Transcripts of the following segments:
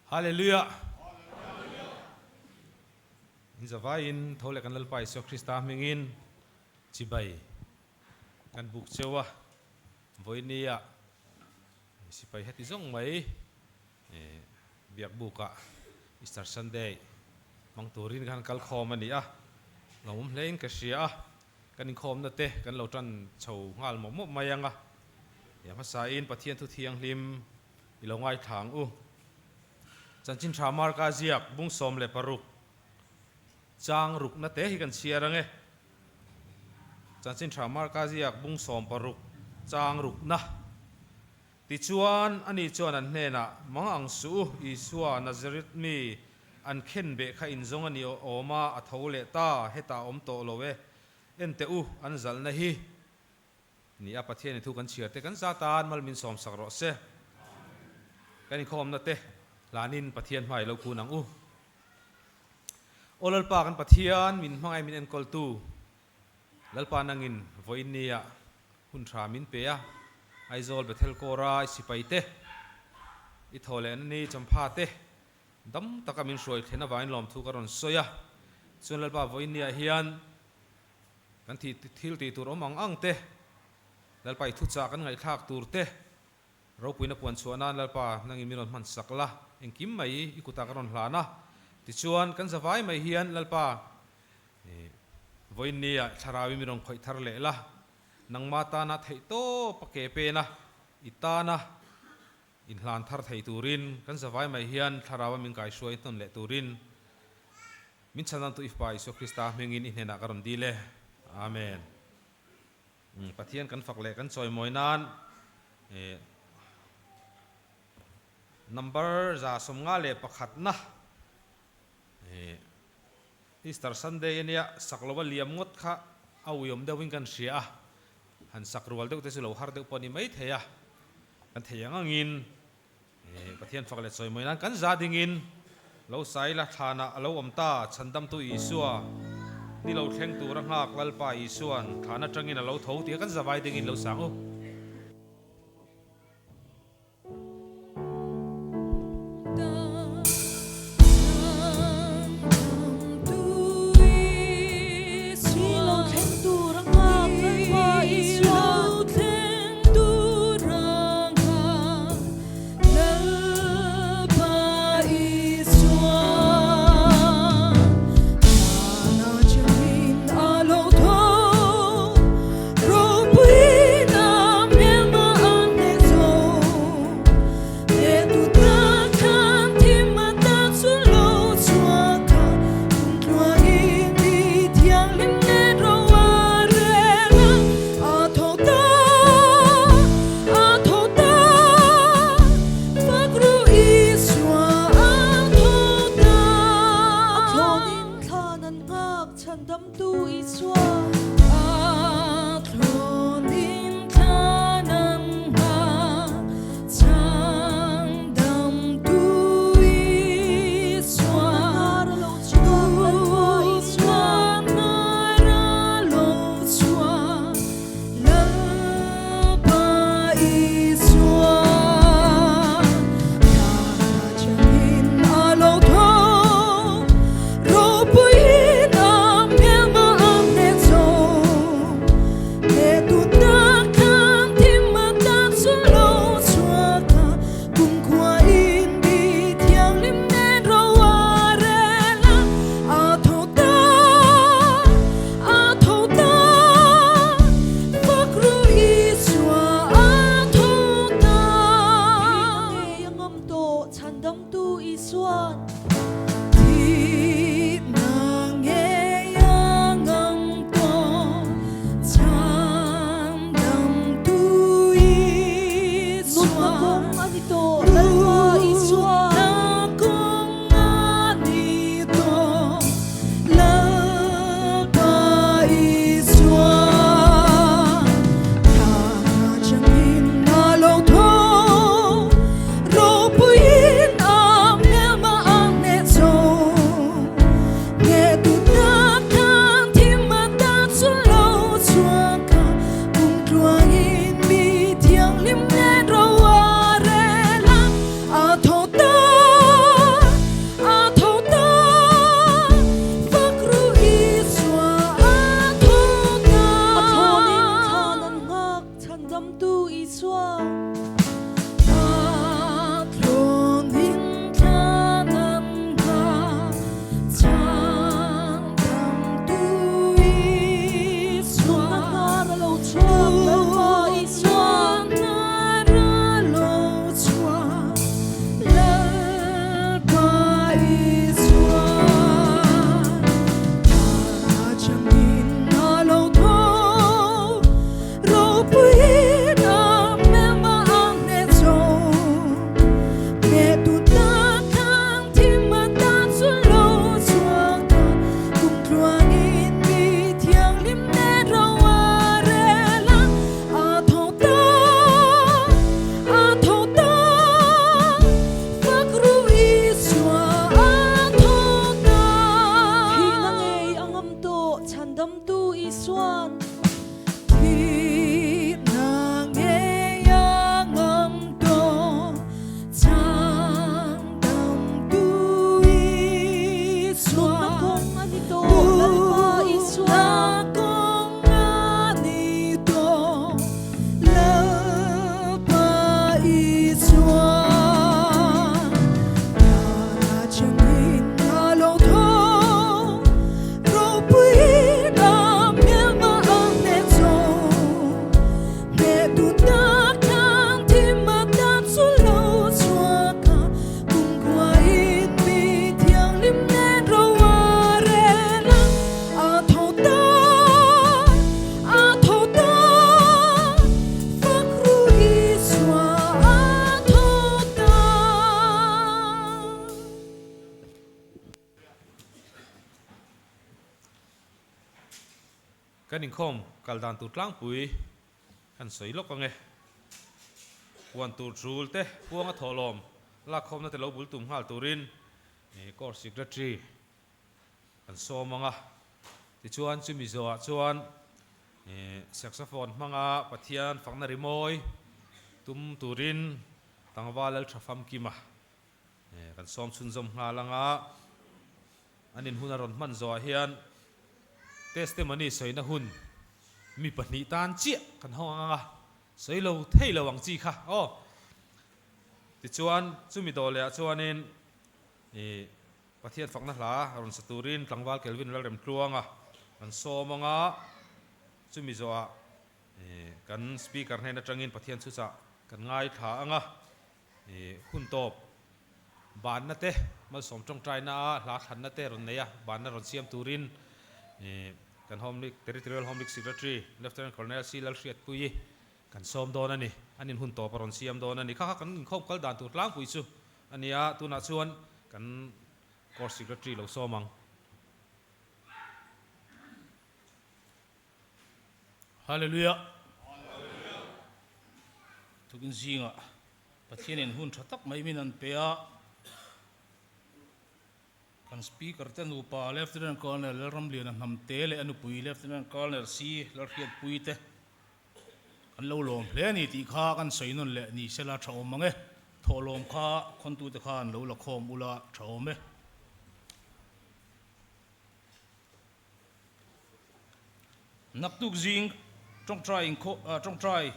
Hallelujah! In zavaiin tho leh kan Lalpa Isua Krista hmingin chibai kan buk cheu a, vawinia sipai heti zawng mai biak bukah Easter Sunday hmang turin khan kal khawm a ni a, lawmawm hlein ka hria a, kan inkhawmna te kan lo tan chho nghal mawp mawp mai ang a, hmasain Pathian thu thianghlim I lo ngaithla ang u. Chanchin tha Marka ziak bung 16 chang rukna te hi kan chhiar ang e. Chanchin tha Marka ziak bung 16 chang rukna. Tichuan, ani chuan an hnenah, Mang ang suh u, Isua, Nazareth mi, an khen beh kha inzawng a ni awm a, a tho leh ta, hetah a awm tawh lo e. En teh u, an zalhna hi. Ni a, Pathian i thu kan chhiar te kan za tan mal min sawm sak rawh se. Kan inkhawmna te hlanin Pathian hma i lo kun ang u. Aw Lalpa kan Pathian min hmangaih min enkawltu Lalpa nangin vawiin nia hun tha min pe a, Aizawl Bethel Kawra i sipai te, i thaw leh na ni champha te dam taka min hruai thlen avangin lawmthu ka rawn sawi a. Chuan Lalpa vawiin niah hian Kan thih thil tih tur awm ang ang te, Lalpa i thuchah kan ngaihthlak tur te, ropuina puan chhuah nan Lalpa nangin min rawn hman sak la, engkim mai i kutah ka rawn hlan a. Tichuan, kan zavai mai hian Lalpa vawiin nia thlarauin min rawn khawih thar leh la, nangma tana theih tawp a ke pen a, i tana inhlan thar thei turin kan zavai mai hian thlaraua min kaihruai hnawn leh turin Min chhanantu i Fapa Isua Krista hmingin i hnenah ka rawn dil e. Amen. Pathian kan fak leh kan chawimawi nan number 151 na Easter Sunday ania sak lova liam ngawt kha a uiawm deuhin kan hria a, han sak rual deuh te chu lo har deuh pawh a ni maithei a, kan thei ang angin Pathian fak leh chawimawi nan kan za dingin lo sai la thlanah a lo awm ta, Chhandamtu Isua ni lo thleng tur a nghak Lalpa Isua'n thlan atangin a lo tho tih a kan zavai dingin lo sang u. Isua. Pathlun in thlan an nghah Chhandamtu Isua. Nunna hnar a lo chhuak Lalpa Isua. Nunna hnar a lo chhuak Lalpa Isua. Changin a lo tho Ropui na mema ang ne cho Nge tu ta thang thi ma ta chu lo chuak ta Kum tluang in mi thiang lim ne ro a re la A tho ta a tho ta Fak ru Isua a tho ta. Thihna ngei a ngam tawh Chhandamtu Isua'n. Thihna ngei a ngam tawh Chhandamtu Isua. Nunna kawng a ni tawh Lalpa Isua. Nunna kawng a ni tawh Lalpa Isua. Thla changin a lo tho ropui na hmelma ang ne cho. Hne tu tak thang thim a tan chu lo chhuak a, kumkhua in mi thianghlim nen ro a rel a, a tho ta, a tho ta, fak ru Isua a tho ta. Kan inkhawm kal dan tur tlangpui kan sawi lawk ang e. Puan tur tul te puanga thawhlawm lakkhawmna te lo bul tum nghal turin Court Secretary kan sawm ang a. Tichuan chumi zawhah chuan saxophone hmanga Pathian fakna rimawi tum turin Tlangval Laltha Famkima Kan sawm chhunzawm nghal anga an inhun a rawn hman zawhah hian testimony sawina hun mi pahnih tan chiah kan hawng ang anga sawi lo thei lo ang chi kha aw. Tichuan chumi dawh lehah chuanin ih Pathian fakna hla rawn sa turin tlangval Kelvin Lalremtluanga kan sawm anga chumi zawhah ih kan speaker hnen atangin Pathian thuchah kan ngaithla anga. Hun tawp banna te malsawm tawngtaina a hla thlanna te rawn nei a, banna rawn siam turin kan Home League, Territorial Home League Secretary Lieutenant Colonel C Lalhriatpuii kan sawm dawn a ni. An in hun tawp a rawn siam dawn a ni. Kha kha kan inkhawm kal dan tur tlangpui chu a ni a, tunah chuan kan Court Secretary lo sawm ang. Hallelujah! Tukin zingah Pathianin hun tha tak mai min an pe a, kan Speaker te nupa Lieutenant Colonel Lalramliana Hnamte leh a nupui Lieutenant Colonel C Lalhriatpui te kan lo lawm hle a ni tih kha kan sawi nawn leh ni sela tha awm ang e. Thawhlawm kha khawntute khan lo la khawm ula tha awm e. Naktuk zing tawngtai inkhawp tawngtai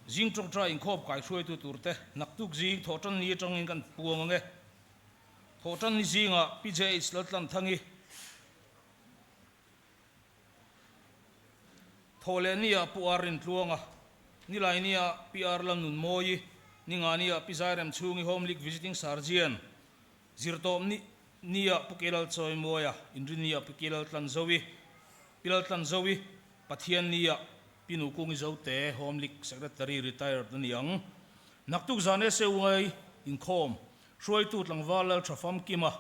zing tawngtai inkhawp kaihruaitu turte naktuk zing thawhtan ni atangin kan puang ang e. Thawhtan ni zingah PJH Laltlanthangi thawh leh nia Pu Ar Rintluanga, Nilai nia Pi Ar Lalnunmawii, Ninga nia Pi Zairemchhungi Home League Visiting Surgeon, Zirtawp ni nia Pu Kelal Chawimuaia, Inri nia Pu Kelal Tlanzovi, Pi Lal Tlanzovi, Pathian nia Pi Nukungi Zote, Home League Secretary retired a ni ang. Naktuk zan SAY inkhawm hruaitu tlangval Lal Tha Famkima,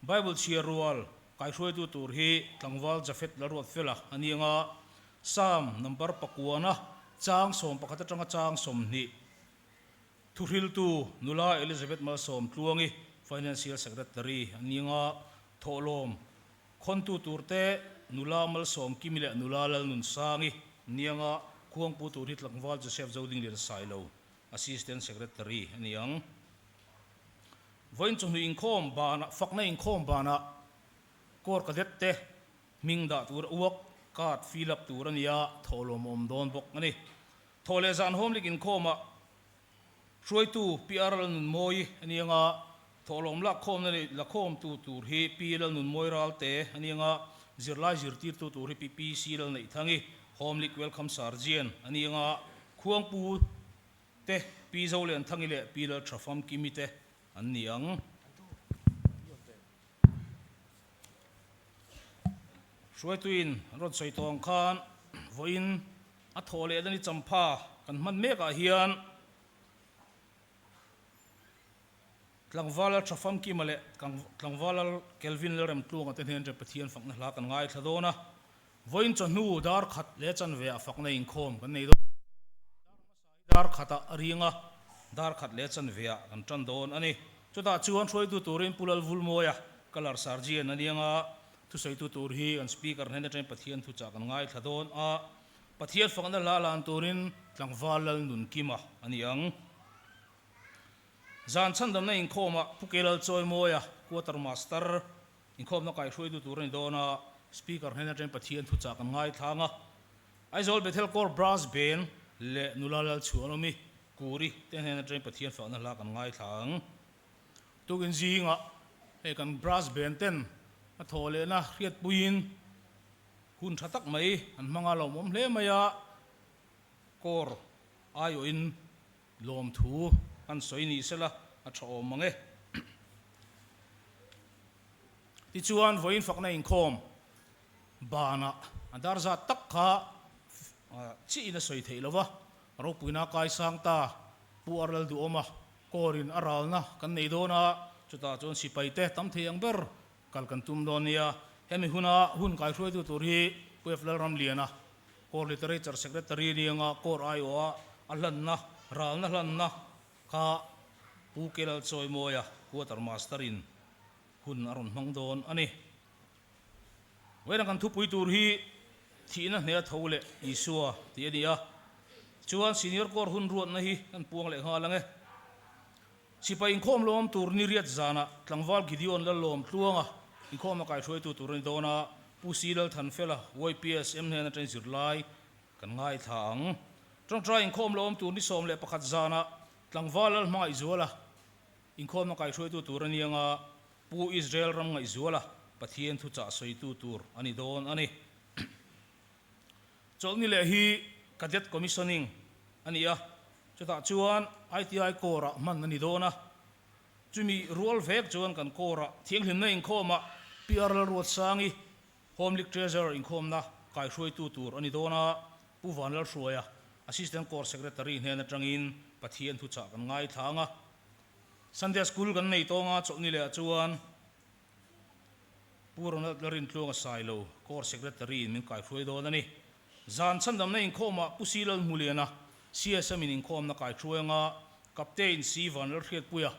Bible chhiar rual kaihruaitu tur hi tlangval Jafet Lalruatfela a ni anga, Psalm number pakuana chang sawmpakhat atanga chang 20. Thuhriltu nula Elizabeth Malsawm Tluangi, Financial Secretary a ni anga thawhlawm khawntu turte nula Malsawm Kimi leh nula Lalnunsangi ni anga khuangpu tur hi tlangval Joseph Zodinglian Sailo, Assistant Secretary a ni ang. Vawiin chawhnu inkhawm banah, fakna inkhawm banah Corps Cadet te hming dah tur uak card fill up tur a ni a, thawhlawm a awm dawn bawk a ni. Thaw leh zan home league inkhawmah hruaitu PR Lalnunmawii a ni anga, thawhlawm lakkhawmna leh lakhawmtu tur hi Pi Lalnunmawi Ralte a ni anga, zirlai zirtirtu tur hi Pi PC Lalneihthangi, Home League Welcome Sergeant a ni anga, Khuangpu te Pi Zolianthangi leh Pi Lalthafamkimi te an ni ang. Hruaituin an rawn sawi tawh ang khan vawiin a thawh leh dan i champha kan hman mekah hian Tlangval Tha Famkima leh Tlangval Kelvin Lalremtluanga te hnen Pathian fakna hla kan ngaithla dawn a. Vawiin chawhnu dar khat leh chanve ah fakna inkhawm kan nei dawn a. Dar hmasa hi dar khat ah a ring a, dar khat leh chanve ah kan tan dawn a ni. Chutah chuan hruaitu turin Pu Lalvulmawia, Colour Sergeant a niang a, thusawitu tur hi kan Speaker hnen atangin Pathian thuchah kan ngaithla dawn a. Pathian fakna hla lan turin Tlangval Lalnunkima a ni ang. Zan chhandamna inkhawmah Pu Kelalchawimawia, Quarter Master, Inkhawmna kaihhruaitu tur a ni dawn a, Speaker hnen atangin Pathian thuchah kan ngaithlang a. Aizawl Bethel Corps Brass Band leh nula Lalchhuanawmi Kuri te hnen atangin Pathian fakna hla kan ngaithla ang. Tukin zingah hei kan Brass Band ten a thawh lehna hriatpuiin hun tha tak mai an hmang a, lawmawm hle mai a, Corps aiawhin lawmthu kan sawi ni sela a tha awm mang e. Tichuan, vawiin fakna inkhawm banah a dar zat tak kha chiin a sawi theih lo va, ropuina kaisang ta Pu Arlal Duhawma kawrin a ralna kan nei dawn a, chutah chuan sipaite tam thei ang ber kal kan tum dawn nia. Hemi huna hun kaihruaitu tur hi Pu F. Lalramliana, Core Literature Secretary nianga Core aiawha a hlanna, ralna hlanna kha Pu Kelalchawimawia Quarter Master-in hun a rawn hmang dawn a ni. Vawiin kan thupui tur hi thihna hneh tho leh Isua tih a ni a, chuan Senior Corps hun ruatna hi kan puang leh nghal ang e. Sipai inkhawm lawm tur ni riat zanah Tlangval Gideon Lallawm Tluanga inkhawmna kaihruaitu tur a ni dawn a, Pu Si Lalthanfela, YPSM hnen atangin zirlai kan ngaithla ang. Tawngtai inkhawm lawm tur ni 11 zanah Tlangval Lalhmangaihzuala Inkhawmna kaihruaitu tur a ni anga Pu Israel ram ngaihzuala Pathian thuchah sawitu tur a ni dawn a ni. Chawlhni leh hi Cadet Commissioning a ni a, chutah chuan ITI Corps-ah hman a ni dawn a. Chumi rual vek chuan kan Corps-ah thianghlimna inkhawmah PR Lalruatsangi Home League Treasurer inkhawmna kaihruaitu tur a ni dawn a, Pu Vanlalhruaia, Assistant Corps Secretary hnen atangin Pathian thuchah kan ngaithla ang a. Sunday School kan nei tawng a, chawlhni leh ah chuan Pu Ronald Lalrintluanga Sailo, Corps Secretary in min kaihruai dawn a ni. Zan chhandamna inkhawmah Pu Si Lalhmuliana, CSM in inkhawmna kaihruai ang a, Captain Si Vanlalhriatpuia,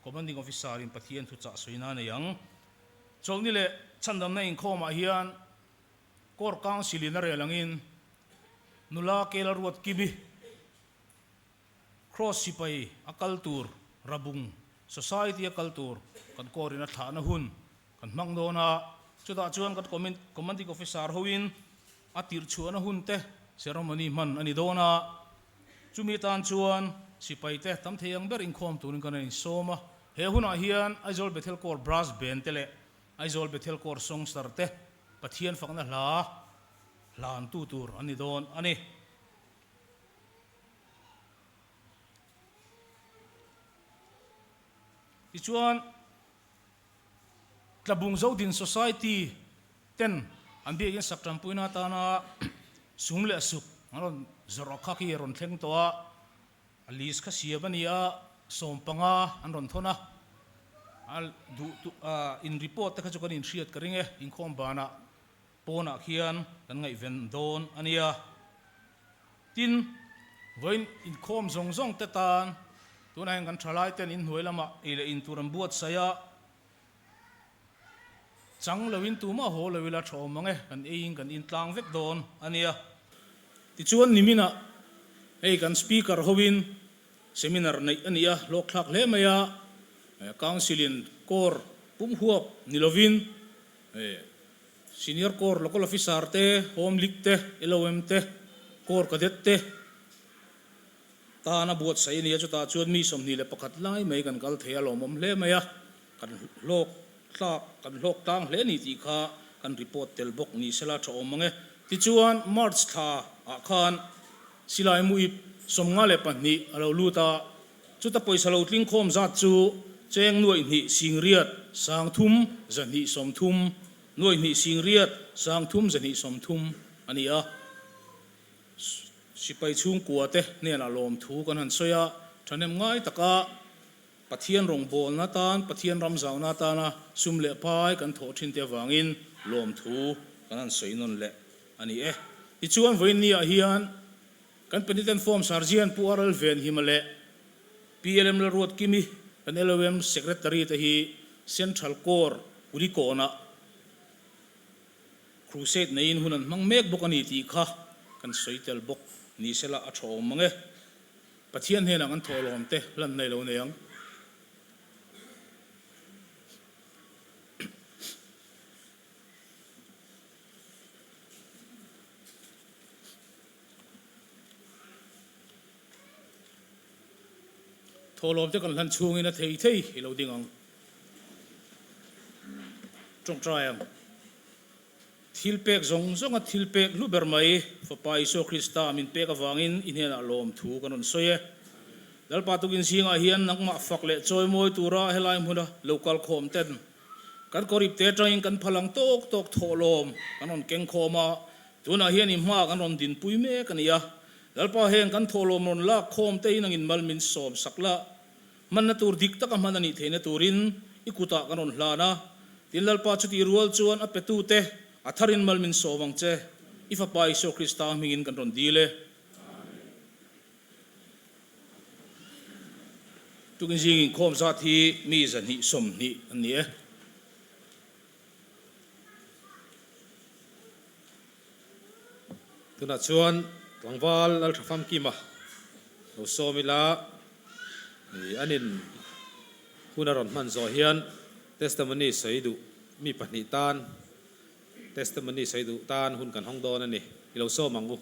Commanding Officer in Pathian thuchah sawina a nei ang. Chawlhni leh chhandamna inkhawmah hian Court Council in a rel angin nula Kela Ruat Kimi, Cross sipai a kal tur, Rabung Society a kal tur kan court in a thlahna hun kan hmang dawn a, chutah chuan kan Commanding Officer hoin a tirhchhuahna hun te ceremony hman a ni dawn a, chumi tan chuan sipai te tam thei ang ber inkhawm turin kan rawn insawm a, he hunah hian Aizawl Bethel Corps Brass Band te leh Aizawl Bethel Corps Songster te Pathian fakna hla hlantu tur an ni dawn a ni. Tichuan. Tlabung Zodin Society ten an biakin sak tanpuina atana sum leh suk an rawn zawrh kha khi a rawn thleng tawh a, a list kha siam a ni a, 15 an rawn thawn a, a duh in report te kha chu kan inhriat ka ring e, inkhawm banah pawnah khian kan ngaihven dawn a nia. Tin, vawiin inkhawm zawng zawng te tan tunah hian kan thalai ten inhnuai lamah ei leh in tur an buatsaih a, chang loin tumah haw lo ila tha awm ang e, kan eiin kan intlang vek dawn a nia. Tichuan niminah hei kan Speaker hoin seminar neih a ni a, hlawkthlak hle mai a, Council-in Corps pum huap ni lovin Senior Corps Local Officer te, Home League te, LOM te, Corps Cadet te. Tana buatsaih a ni a, chutah chuan mi 21 lai mai kan kal thei a lawmawm hle mai a, kan hlawk tlak, kan hlawk tlang hle a ni tih kha kan report tel bawk ni sela tha awm ang e. Tichuan March thla ah khan silai muip 52 a lo lut a, chuta pawisa lo tling khawm zat chu cheng nuaih hnih sing riat sang thum zahnih sawmthum, nuaih hnih sing riat sang thum zahnih sawmthum a ni a. Sipai chhungkua te hnenah lawmthu kan han sawi a, thahnem ngai taka Pathian rawngbawlna atan, Pathian ram zauna atana sum leh pai kan thawh thin te avangin lawmthu kan han sawi nawn leh a ni e. Tichuan vawiinniah hian kan Penitent Form Sergeant Pu RL Venhima leh PLM Lalruatkimi kan LOM Secretary te hi Central Corps Kulikawnah Crusade neiin hun an hmang mek bawk a ni tih kha kan sawi tel bawk ni sela a tha awm mang e. Pathian hnenah kan thawhlawm te hlan nei lo nei ang. Thawhlawm te kan hlan chhungin a thei thei i lo ding ang. Tawngtai ang. Thil pek zawng zawnga thil pek hlu ber mai Fapa Isua Krista min pek avangin i hnenah lawmthu kan rawn sawi e. Lalpa tukin zingah hian nangmah fak leh chawimawi tura helai hmuna lo kal khawm ten kan kawrip te atangin kan phalang tawk tawk thawhlawm kan rawn keng khawm a, tunah hian i hma kan rawn dinpui mek a ni a. Lalpa heng kan thawhlawm rawn lak khawm te in angin mal min sawm sak la. Hmanna tur dik taka hman a nih theihna turin i kutah kan rawn hlan a, tin Lalpa chutih rual chuan a petute a tharin mal min sawm ang che, i Fapa Isua Krista hmingin kan rawn dil e. Tukin zing inkhawm zat hi mi 220 an ni e. Tunah chuan tlangval Lalthafam Kima lo sawm ila an in hun a rawn hman zawh hian testimony sawi duh mi pahnih tan testimony sawi duh tan hun kan hawng dawn a ni. I lo sawm ang u.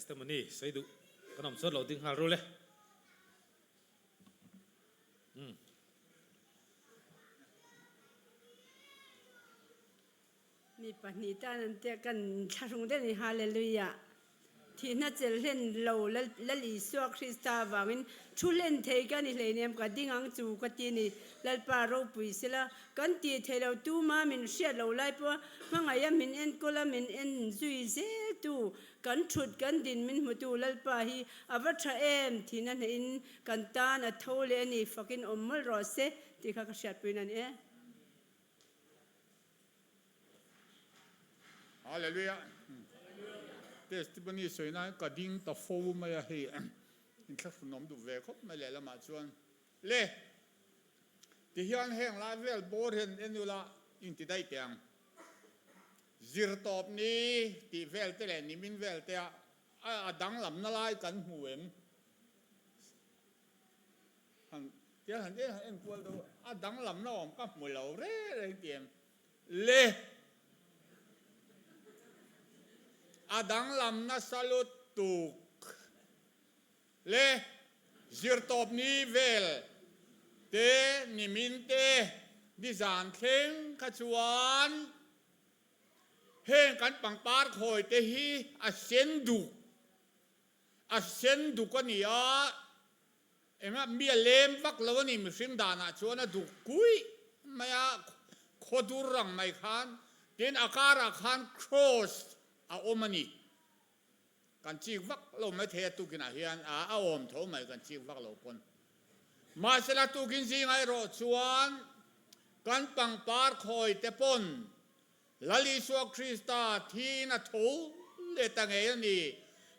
Testimony sawi duh kan awm chuan lo ding nghal rul e. Umm. Mi pahnih tan an tia kan thlahrung deuh ni Hallelujah. Thihna chel hlen lo Lal Isua Krista avangin thu hlen thei ka ni hleinem ka ding ang chu ka ti ni. Lalpa ropui sela kan tih thei lo tuma min hriat lo lai pawha hmangaih a min enkawl a min en zui zel tu kan thut kan din min hmutu Lalpa hi a va tha em thihna hnehin kan tan a tho leh a ni fakin awm mawlh rawh se tih kha ka hriatpuina a ni e. Hallelujah. Testimony sawi nan ka ding ta fo mai a hei inthlahrunawm duh ve khawp mai lehlamah chuan le tihian heng lai vel bawr hian en ula inti daih teh ang. Zirtawp ni tih vel te leh nimin vel te a a danglamna lai kan hmu em? Han tiang han en han en kual deuh a danglamna awm ka hmu lo reng reng ti em le a danglamna salut tuk le zirtawp ni vel te nimin te nizan thleng kha chuan heng kan pangpar khawi te hi a sen duk A sen duk a ni a, engah mi a lem vak lo a ni, mihring danah chuan a duk kuih mai a, khaw dur rang mai khan, tin a karah khan cross a awm a ni. Kan chik vak lo mai thei a tukinah hian a a awm tho mai kan chik vak lo pawn. Mahsela tukin zingah erawh chuan kan pangpar khawi te pawn Lal Isua Krista thiin a tho leh ta ngei a ni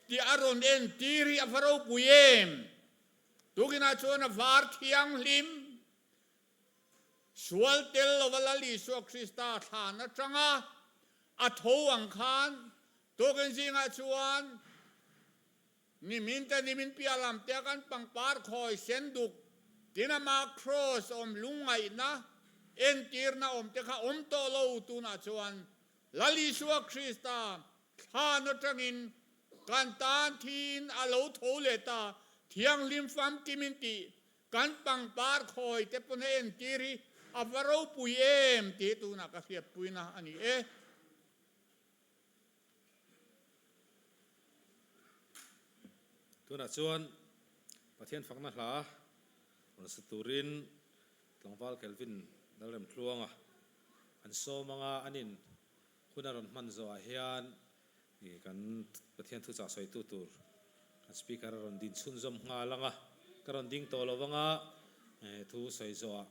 tih a rawn entir hi a va ropui em? Tukinah chuan a var thianghlim sual tel lova Lal Isua Krista thlan atanga a tho ang khan tukin zingah chuan nimin te nimin piah lam te a kan pangpar khawi sen duk tin ama cross awm lungngaihna entirna awm te kha awm tawh lo tunah chuan Lal Isua Krista thlan atangin kan tan thiin a lo tho leh ta thianghlim famkimin tih kan pangpar khawi te pawn a entir hi a va ropui em tih tunah ka hriatpuina a ni e. Tunah chuan Pathian fakna hla rawn sa turin tlangval Kelvin Lalremtluanga an sawm anga an in hun a rawn hman zawhah hian kan Pathian thuchah sawitu tur kan speaker a rawn din chhunzawm nghal anga ka rawn ding tawh lo anga thu sawi zawhah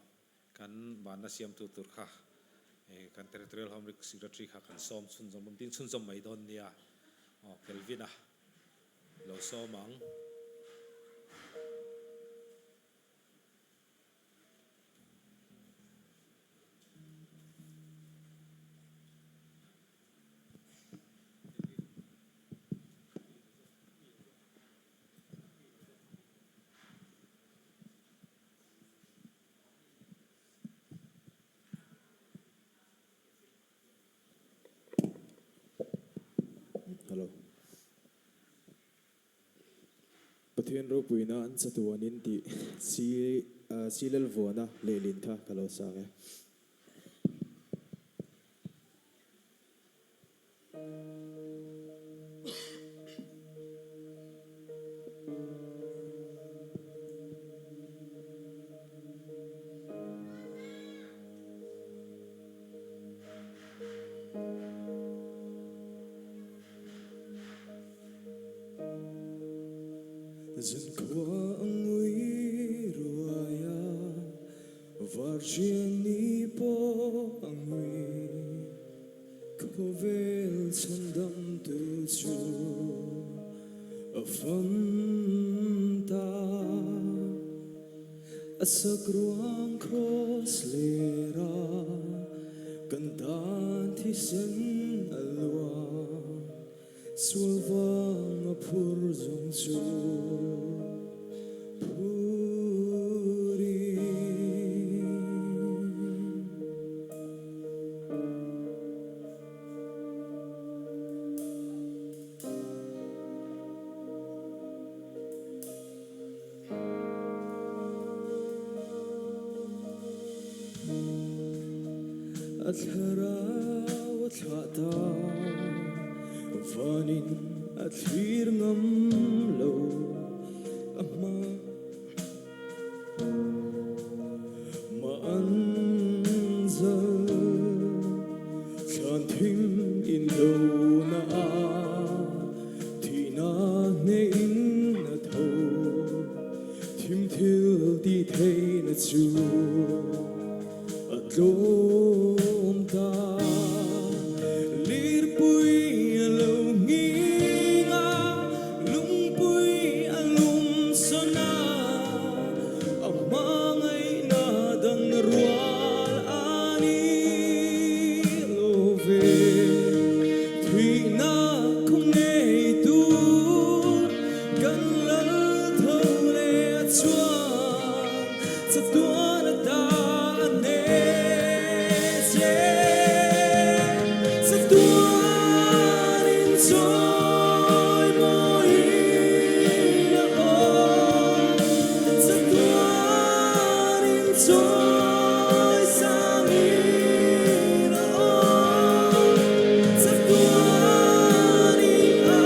Kan banna siamtu tur kha kan Territorial Home League Secretary kha kan sawm chhunzawm awm ding chhunzawm mai dawn nia. Aw Kelvin-a lo sawm ang. Hello. Pathian ropuina an chatuanin tih si Silel vuana lehlin kha ka lo sang e. Zankhua a ngui ruai a, Varṭian ni pawh a ngui. Khawvel chhandamtu chu a fam ta. A sakruang cross lera kan tan thisen a luang. Sual vang a phur zawng chu phur in. A thlarau a thlah ta, vanin a thlir ngam lo a hma. Mah an zal thlan thim in lo na a, thihna hneh in a tho, thim thil ti theihna chu a tlawm ta. Lirpui a lo nghing a, lungpui a lum sawn a, a hmangaihna dang rual a ni lo ve. Thihna kawng ngei tur kan lal tho leh a chuan chatuan a ta a hneh che. Chatuan in chawi mawiin a awm, chatuan in chawi sangin a awm, chatuan in a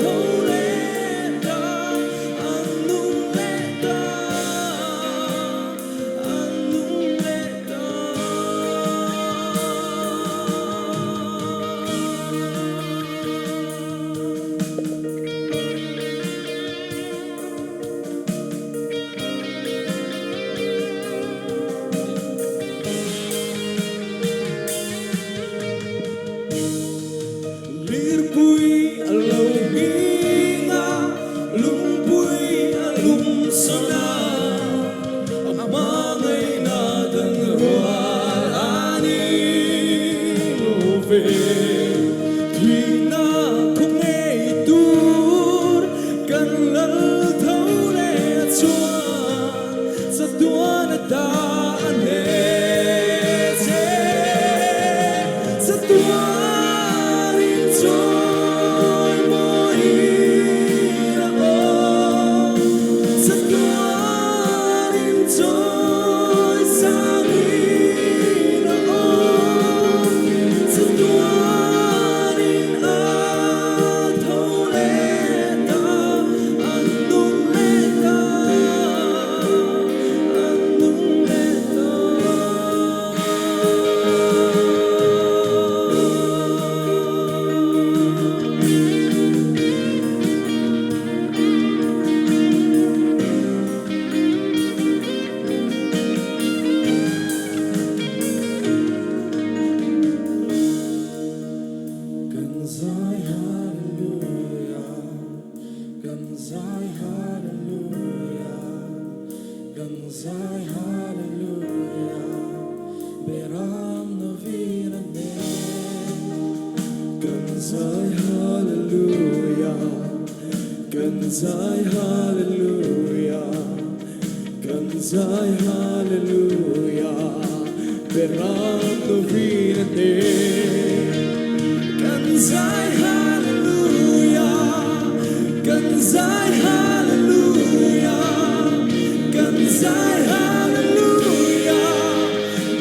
tho leh ta, an nung leh ta, an nung leh ta. Lirpui a lo nghing a, lungpui a lum sawn a, a hmangaihna dang rual a ni lo ve. Thihna khaw ngei tur kan lal tho leh chuan chatuan a ta a hneh che. Chatuan in chawi mawiin a awm, chatuan in chawi sangin a awm, chatuan in a tho leh ta, an nung leh ta, an nung leh ta. Kan zai hallelujah, kan zai hallelujah, kan zai hallelujah, beram novin a nen. Kan zai hallelujah, kan zai hallelujah, kan zai hallelujah, beram novin a nen. Kan zai hallelujah, kan zai hallelujah, kan zai hallelujah,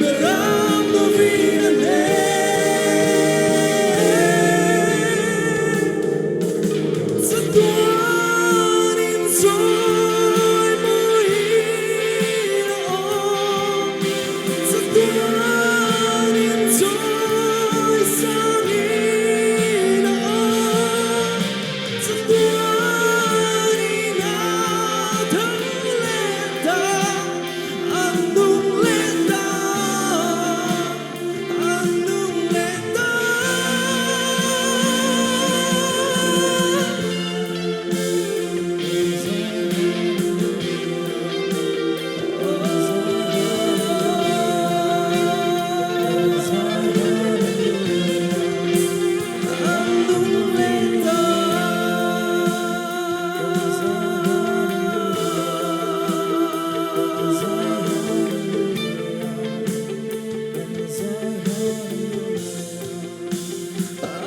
beram novin a nen. Chatuan in chawi mawiin a awm, chatuan in chawi sangin a awm, chatuan in a tho leh ta, an nung leh ta, an nung leh ta. An nung leh ta.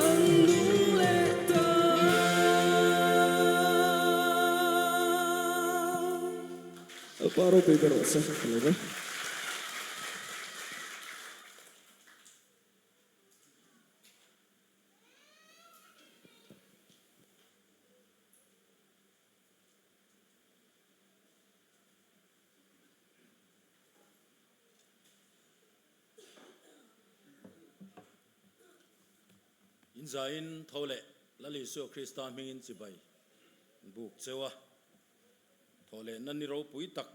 An nung leh ta. Paro paper sa. Hello ba? In zaiin tho leh Lal Isua Krista hmingin chibai buk cheu a, thaw lehna ni ropui tak,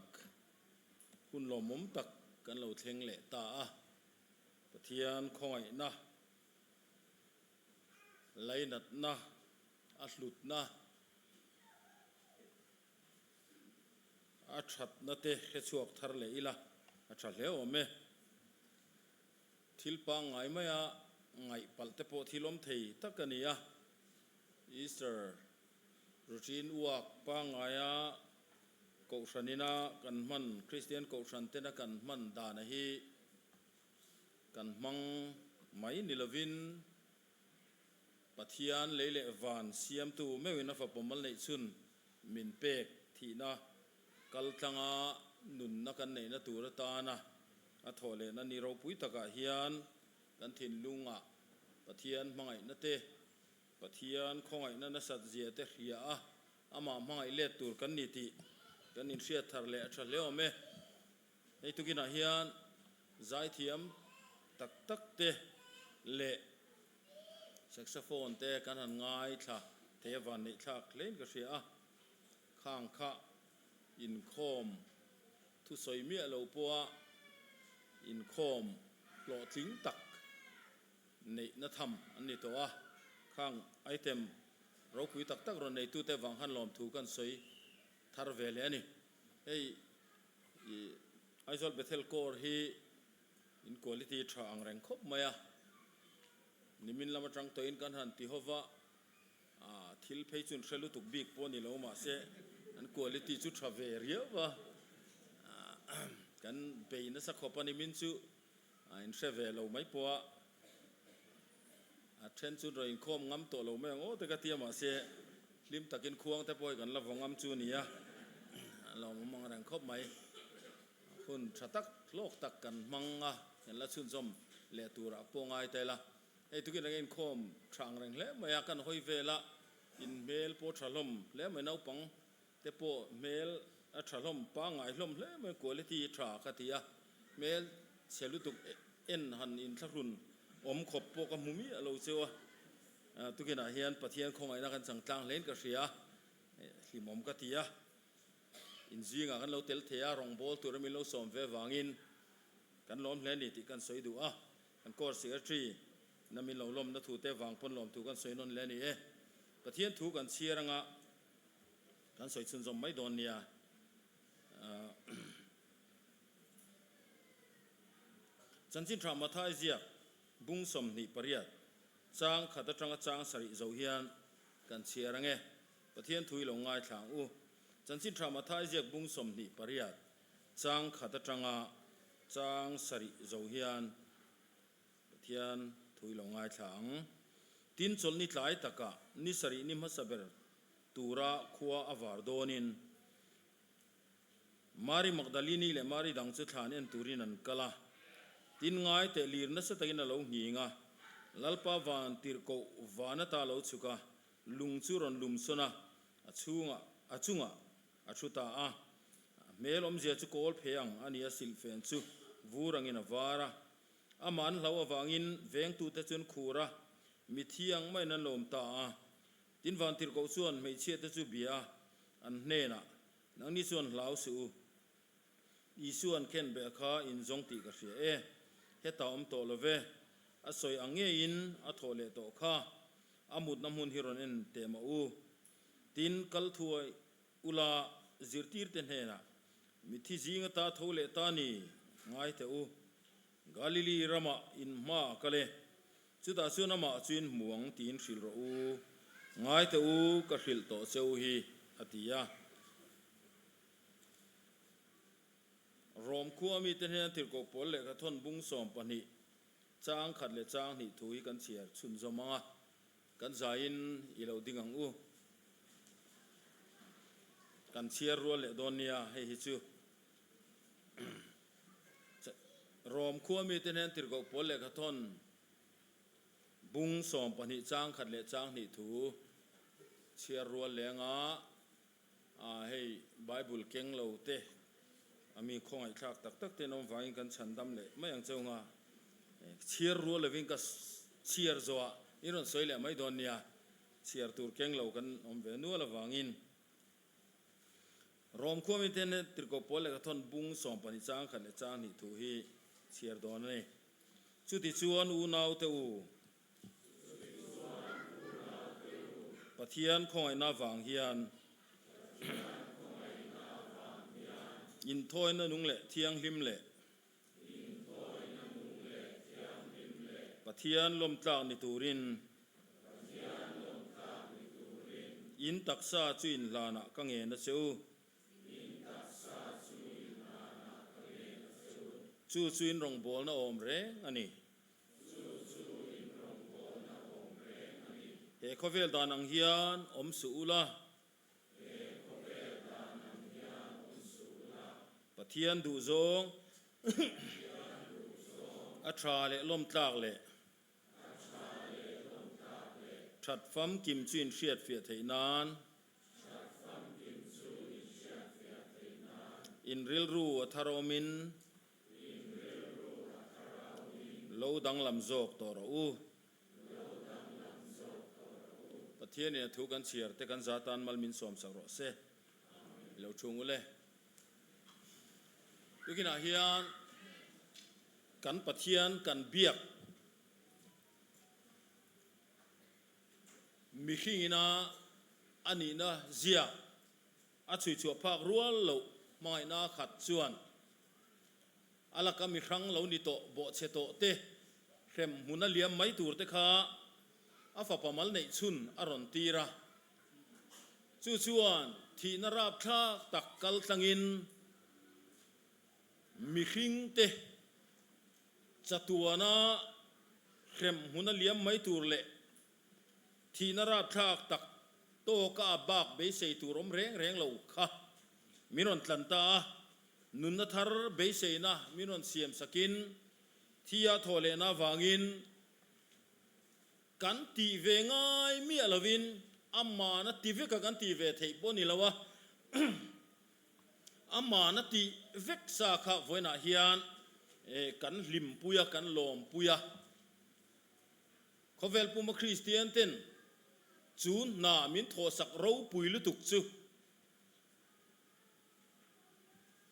hun lawmawm tak kan lo thleng leh ta a. Pathian khawngaihna, lainatna, a hlutna, A thatna te hrechhuak thar leh ila a tha hle awm e. Thil pangngai maia ngaih palh te pawh thil awm thei tak a ni a. Easter routine uak pangngaia Kohhranina kan hman, Kristian Kohhran tena kan hman dana hi kan hmang mai ni lovin, Pathian lei leh van siamtu meuhin a fapa mal neih chhun min pek thihna kal tlanga nunna kan neihna tur atana a thawh lehna ni ropui takah hian kan thinlungah Pathian hmangaihna te, Pathian khawngaihna nasat zia te hria a, amah hmangaih let tur kan ni tih kan inhriat thar leh a tha hle awm e. Hei tukinah hian zaithiam tak tak te leh saxophone te kan han ngaithla thei a van neih thlak hlein ka hria a, khang kha inkhawm thusawi miah lo pawha inkhawm hlawhtling tak neihna tham an ni tawh a, khang item ropui tak tak rawn neitute vang khan lawmthu kan sawi thar ve leh a ni. Hei i Aizawl Bethel Corps hi in quality tha ang reng khawp mai a, nimin lam atang tawhin kan han ti hova, thil phei chu an hre lutuk bik pawh a ni lo mahse an quality chu tha ve riau va, kan bei nasa khawp a nimin chu in hre ve lo mai pawh a, a then chu rawn inkhawm ngam tawh lo mai ang aw te ka ti a mahse hlim takin khuang te pawh hi kan la vaw ngam chu nia a lawmawm ang reng khawp mai. Hun tha tak hlawk tak kan hmang a, kan la chhunzawm leh turah pawh ngai ta ila. Hei tukin reng inkhawm tha ang reng hle mai a, kan hawi vel a, in hmel pawh tha hlawm hle mai naupang te pawh hmel a tha hlawm pangngai hlawm hle mai quality tha ka ti a, hmel chhe lutuk en han inthlahrun awm khawp pawh ka hmu miah lo cheu a, tukinah hian Pathian khawngaihna kan chang tlang hlein ka hria a, hlimawm ka ti a, inzingah kan lo tel thei a, rawngbâwl tura min lo sawm ve vangin kan lawm hle a ni tih kan sawi duh a, kan court secretary na min lo lawmna thu te vang pawn lawmthu kan sawi nawn hle a ni e. Pathian thu kan chhiar anga. Kan sawi chhunzawm mai dawn nia. Chanchin Tha Mathai ziak bung 28 chang khat atanga chang sarih zo hian kan chhiar ange. Pathian thu i lo ngaithla ang u. Chanchin Tha Mathai ziak bung 28 chang khat atanga chang sarih zo hian Pathian thu i lo ngaithla ang. Tin chawlhni tlai takah ni sarih ni hmasa ber tura khua a var dawnin Mari Magdalini leh Mari dang chu thlan en turin an kal a. Tin ngai teh lir nasa takin a lo nghing a, Lalpa van tirhkoh van ata lo chhuk a, lung chu rawn lum sawn a, a chhungah a chungah a thu ta a. A hmel awmzia chu kawl phe ang a ni a, silhfen chu vur angin a var a. Amah an hlauh avangin vengtute chu an khur a, mitthi ang maiin an lawm ta a. Tin Vantirhkoh chuan hmeichhiate chu bia a, an hnenah, Nangni chuan hlau suh u. Isua an khen beh kha in zawng tih ka hria e. Heta awm tawh lo ve. A sawi ang ngeiin a thawh leh tawh kha. A mutna hmun hi rawn en teh mah u. Tin, kal thuai ula zirtirte hnenah, Mitthi zinga ta tho leh ta ni, ngai teh u. Galili ramah in hma a kal e. Chutah chuan amah chu in hmu ang tiin hrilh rawh u, ngai teh u, ka hrilh tawh che u hi, a ti a. Rom khua mite hnena tirhkoh pawl lehkha thawn bung 12, chang khat leh chang hnih thu hi kan chhiar chhunzawm ang a, kan zaiin i lo ding ang u. Kan chhiar rual leh dawn nia, hei hi chu. Rom khua mite hnen tirhkoh pawl lehkha thawn bung 12 chang khat leh chang hnih thu chhiar rual lenga hei Bible keng lo te a mi khawngaihthlak tak tak ten awm vangin kan chhan dam leh mai ang cheu nga chhiar rual lovin ka chhiar zawhah. I rawn sawi leh mai dawn nia, chhiar tur keng lo kan awm ve nual avangin. Rom khuami te hian Tirhkoh Pawl lehkha thawn bung 12 chang khat leh chang hnih thu hi chhiar dawn a ni. Chuti chuan unau te u, Pathian khawngaihna vang hian inthawina nung leh thianghlim leh Pathian lawmtlak ni turin in taksa chu inhlanah ka ngen a che u. Chu chu in rawngbawlna awm reng a ni. He khawvel dan ang hian awm suh ula. Pathian duhzawng a tha leh lawmtlak leh that famkim chu inhriatfiah theih nan in rilru a thar awmin lo danglam zawk tawh rawh u. Pathianin a thu kan chhiar te kan za tan mal min sawm sak rawh se. I lo thung ule. Tukinah hian kan Pathian kan biak mihringina a nihna zia a chhuichhuah phak rual loh hmangaihna khat chuan A laka mi hrang lo ni tawh bawhchhe tawh te, hrem hmuna liam mai tur te kha a fapa mal neih chhun a rawn tir a. Chu chuan thihna rapthlak tak kal tlangin mihring te chatuana hrem hmuna liam mai tur leh thihna rapthlak tak tawka a bak beisei tur awm reng reng lo kha min rawn tlan ta a. Nunna thar beiseina min rawn siam sakin thia thawh lehna avangin kan tih ve ngai miah lovin amana ti veka kan tih ve theih pawh ni lo a, amana tih vek sa kha vawiinah hian kan hlimpui a, kan lawmpui a. Khawvel puma Kristian ten chu hna min thawhsak ropui lutuk chu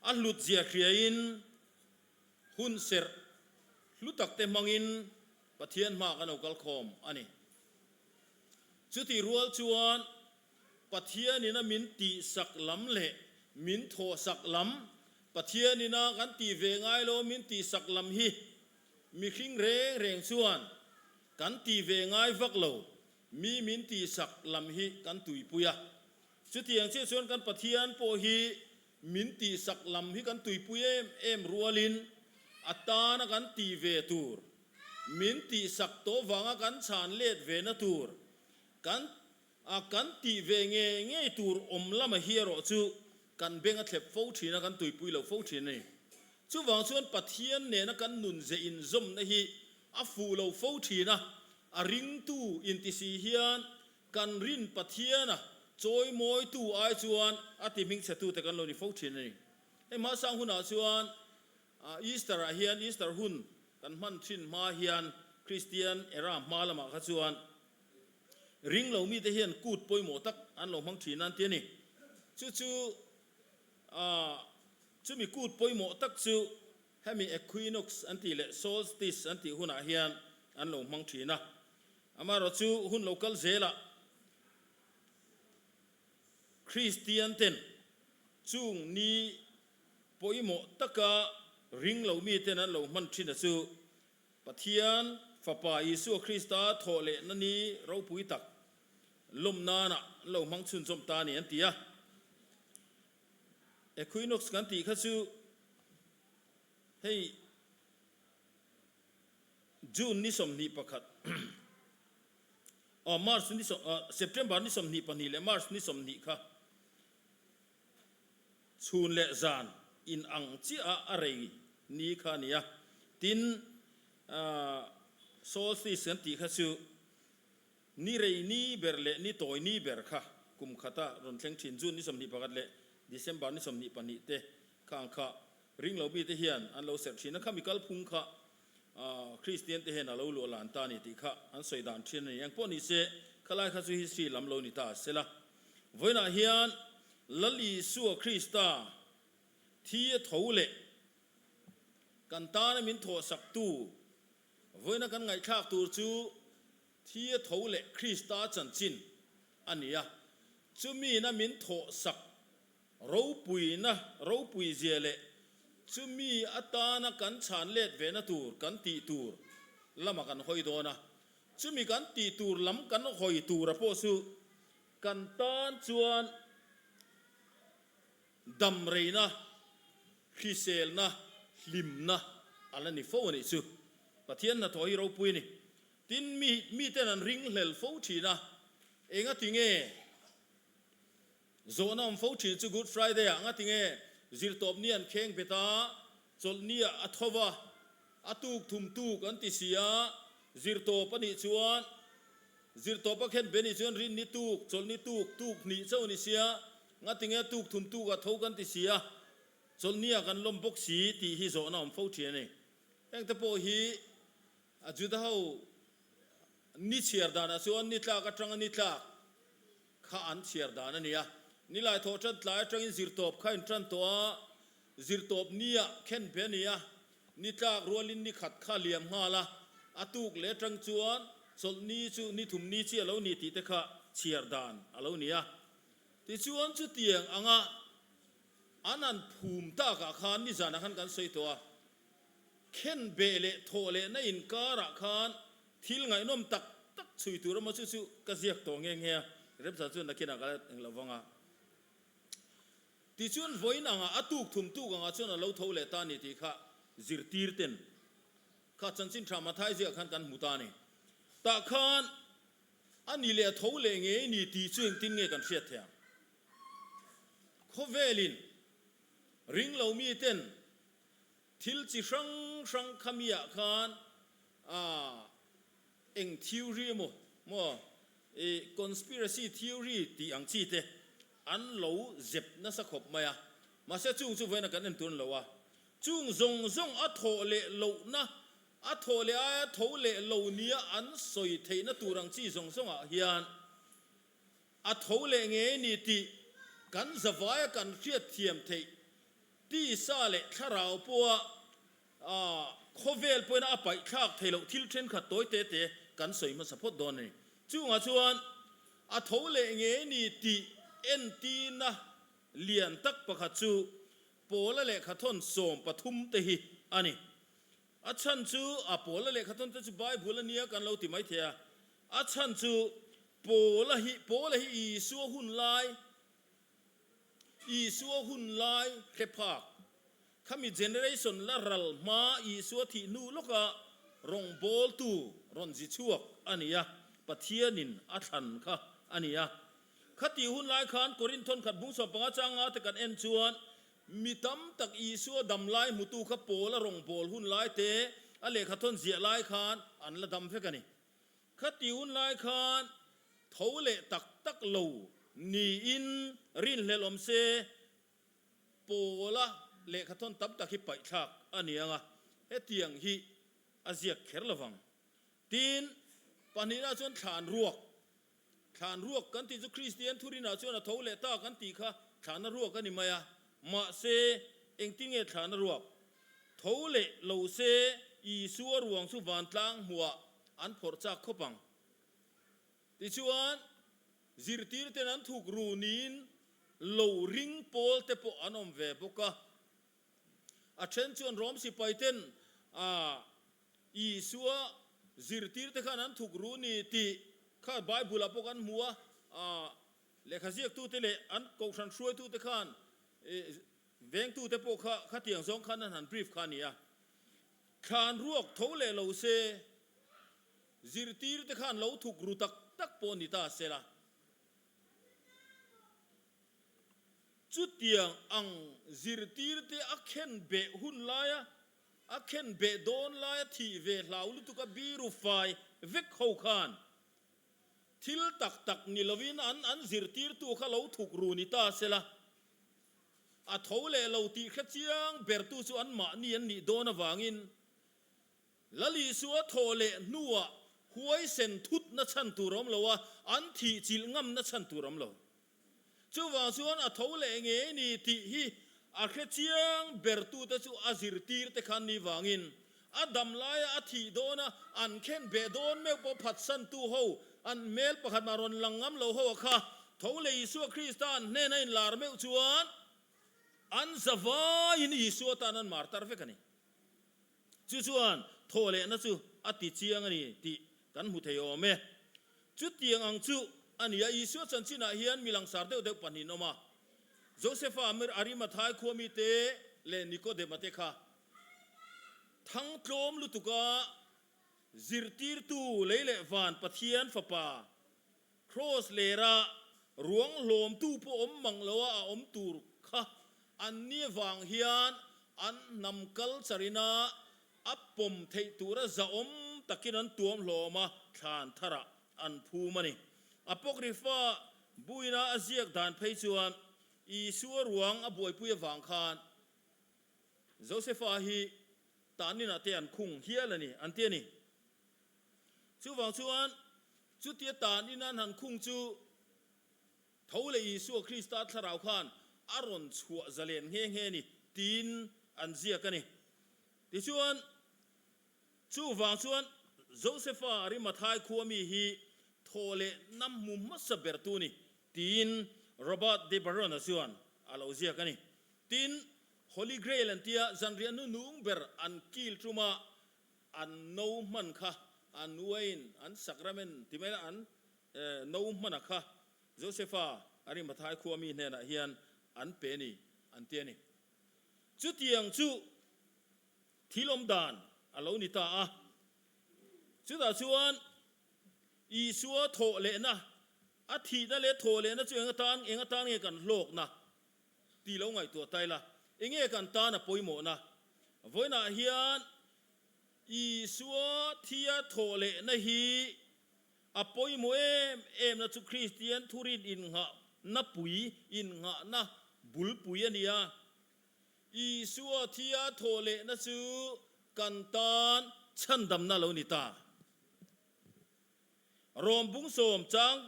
A hlut zia hriain hun serh hlu takte hmangin Pathian hma kan lo kal khawm a ni. Chutih rual chuan Pathianina min tihsak lam leh min thawhsak lam, Pathianina kan tih ve ngai lo min tihsak lam hi mihring reng reng chuan kan tih ve ngai vak lo, mi min tihsak lam hi kan tuipui a. Chutiang chiah chuan kan Pathian pawh hi min tihsak lam hi kan tuipui em em rualin a tana kan tih ve tur, min tihsak tawh vanga kan chhan let ve na tur, kan a kan tih ve ngei ngei tur awm lama hi erawh chu kan beng a thlep fo thin a, kan tuipui lo fo thin a ni. Chuvang chuan Pathian nena kan nun ze inzawmna hi a fuh lo fo thin a, a ringtu intisi hian Kan rin Pathiana chawimawitu ai chuan a ti hmingchhetute kan lo ni fo thin a ni. Hei hmasang hunah chuan Easter ah hian Easter hun kan hman thin hma hian Kristian era hma lamah kha chuan ring lo mite hian kut pawimawh tak an lo hmang thin a an ti a ni. Chu chu chumi kut pawimawh tak chu hemi Equinox an tih leh Solstice an tih hunah hian an lo hmang thin a. Amaherawh chu hun lo kal zelah Kristian ten chung ni pawimawh taka ring lo miten an lo hman thin a chu Pathian Fapa Isua Krista thawh lehna ni ropui tak lawm nana an lo hmang chhunzawm ta a ni an ti a. Equinox kan tih kha chu hei June ni 21, aw March ni September ni 22 leh March ni 20 kha chhun leh zan in ang chiah a a rei ni kha a ni a. Tin, solstice kan tih kha chu ni rei ni ber leh ni tawi ni ber kha kum khata rawn thleng thin June ni 21 leh December ni 22 te kha ang kha ring lo bite hian an lo serh thin a, khami kalphung kha. Kristian te hian a lo luah lan ta a ni tih kha an sawi dan thin a ni. Engpawh ni se, khalai kha chu history lam lo ni ta sela. Vawiinah hian Lal Isua Krista thi a tho leh kan tana min thawhsaktu vawiina kan ngaihthlak tur chu thi a tho leh Krista chanchin a ni a. Chumiin a min thawhsak Ropuina ropui zia leh chumi atana kan chhan let vena tur kan tih tur lama kan hawi dawn a, chumi kan tih tur lam kan hawi tura pawh chu kan tan chuan damreina, hriselna, hlimna a la ni fo a nih chu. Pathian hnathawh hi ropui a ni. Tin, mi miten an ringhlel fo thin a, engati nge? Zawhna awm fo thin chu Good Friday ah nga tinge zirtawp ni an kheng bet a, chawlh ni ah a tho va, a tuk thum tuk an ti si a, zirtawp a nih chuan zirtawp a khen be nih chuan rin ni tuk, chawlh ni tuk, tuk hnih chauh a ni sia, nga tinge a tuk thum tuk ah tho kan ti si a, chawlh ni ah kan lawm bawk si tih hi zawhna awm fo thin a ni. Heng te pawh hi a Juda ho ni chhiar danah chuan ni tlak atanga ni tlak Kha an chhiar dan a nia. Nilai thawh tan tlai atangin zirtawp kha in tan tawh a, zirtawp nia khen pe a ni a, ni tlak rualin ni khat kha liam nghal a, a tuk leh atang chuan chawlh ni chu ni thum ni chi a lo ni tih te kha chhiar dan a lo ni a. Tichuan chutiang anga an han phum takah khan nizanah khan kan sawi tawh a, khen beh leh thawh lehna inkarah khan Thil ngaihnawm tak tak chhui tur emaw chu chu ka ziak tawh nghe nghe a, Remsa chuan nakinah ka la eng lo vang a. Tichuan vawiin angah a tuk thum tuk angah chuan a lo tho leh ta a ni tih kha zirtir ten kha chanchin tha Mathai ziakah khan kan hmu ta a ni. Tah khan a ni leh a tho leh ngei ni tih chu engtin nge kan hriat theih ang? Khawvelin ring lo miten Thil chi hrang hrang khamiah khan a eng theory emaw maw i conspiracy theory tih ang chi te an lo zep nasa khawp mai a, mahse chung chu vawiin a kan en tur an lo a, chung zawng zawng a thawh leh lohna, a thawh leh aia tho leh lo nia an sawi theihna tur ang chi zawng zawngah hian A tho leh ngei ni tih kan zavaia kan hriatthiam theih tisa leh thlarau pawha khawvel pawhin a paihthlak thei loh thil thenkhat tawi te te kan sawi hmasa phawt dawn a ni. Chungah chuan a tho leh ngei ni tih entirna lian tak pakhat chu Paula lehkhathawn 13 te hi a ni. A chhan chu a Paula lehkhathawn te chu Bible a nia kan lo ti mai thei a. A chhan chu Paula hi Paula hi Isua hun lai Isua hun lai hre phak khami generation la ral hma Isua thih hnu lawka rawngbawltu rawn zi chhuak a ni a, Pathianin a thlan kha a ni a. Khatih hun lai khan Korinthon khat bung 15 changa te kan en chuan Mi tam tak Isua dam lai hmutu kha Paula rawngbâwl hun lai te, a lehkhathawn ziah lai khân an la dam vek a ni. Khati hun lai khân tho leh tak tak lo niin rinhlelh awm se, Paula lehkhathawn tam tak hi paihthlâk a ni ang a, hetiang hi a ziak kher lo vang. Tin, pahnihna chuan thlan ruak Thlan ruak kan tih chu Kristian thurinah chuan a tho leh ta kan tih kha thlana ruak a ni mai a, mahse engtin nge thlana ruak? Tho leh lo se Isua ruang chu vantlang hmuah an phawrh chak khawp ang. Tichuan, zirtirten an thuk runin lo ring pawl te pawh an awm ve bawk a. A then chuan Rom sipaiten a Isua zirtirte khan an thuk ru ni tih kha Bible-ah pawh kan hmu a, lehkha ziaktute leh an kohhran hruaitute khan vengtute pawh kha khatiang zawng khan an han brief kha a ni a. Thlan ruak tho leh lo se, zirtirte khan lo thuk ru tak tak pawh ni ta se la. Chutiang ang zirtirte a khen beh hun laia A khen beh dawn laia thih ve hlau lutuk a biru fai vek ho khan thil tak tak ni lovin an an zirtirtu kha lo thuk ru ni ta sela, a tho leh lo tih hre chiang bertu chu an mahni an nih dawn avangin. Lal Isua thaw leh hnuah huaisen thutna chhan tur a awm lo a, an thih chilh ngamna chhan tur a awm lo. Chuvang chuan a tho leh ngei ni tih hi a hre chiang bertute chu a zirtirte khan ni vangin a dam laia a thih dawna an khen beh dawn meuh pawh phatsantu ho an hmel pakhat mah rawn lang ngam lo ho a kha tho leh Isua Krista an hnena inlar meuh chuan an zavaiin Isua tan an martar vek a ni. Chu chuan thaw lehna chu a ti chiang a ni tih kan hmu thei awm e. Chutiang ang chu a ni a, Isua chanchinah hian mi langsar deuh deuh pahnihin awm a, Josefa Arimathai khua mite leh Nikodema te kha thangtlawm lutuka zirtirtu lei leh van Pathian Fapa Kraws lera ruang hlawmtu pawh awm mang loa a awm tur kha an ni avang hian an hnam culture-ina a pawm theih tura zahawm takin an tuam hlawm a, thlan tharah an phum a ni. Apocrypha buina a ziak dan phei chuan Isua ruang a buaipui avang khan Josefa hi taninah te an khung hial a ni, an ti a ni. Chuvang chuan chutia tan in an han khung chu tho leh Isua Krista thlarau khan a rawn chhuah zalen nghe nghe ni tiin an ziak a ni. Tichuan, chuvang chuan Josefa Arimathai khua mi hi thaw leh na hmu hmasa ber tu ni tiin Robert de Barona chuan a lo ziak a ni. Tin, Holy Grail an tia zanriah nunung ber an kil tuma An no hman kha an uain an sacrament ti mai la an no hmana kha Josefa Arimathai khua mi hnenah hian an pe ni an ti a ni. Chutiang chu thil awm dan a lo ni ta a. Chutah chuan Isua thawh lehna, a thihna leh thawh lehna chu eng atan eng atan nge kan hlawkna tih lo ngaihtuah ta ila, enge kan tan a pawimawhna? Vawiinah hian Isua thia thawh lehna hi a pawimawh em emna chu Kristian thurin innghahna pui, innghahna bulpui a ni a. Isua thia thawh lehna chu kan tan chhandamna lo ni ta. Rom bungsawm chang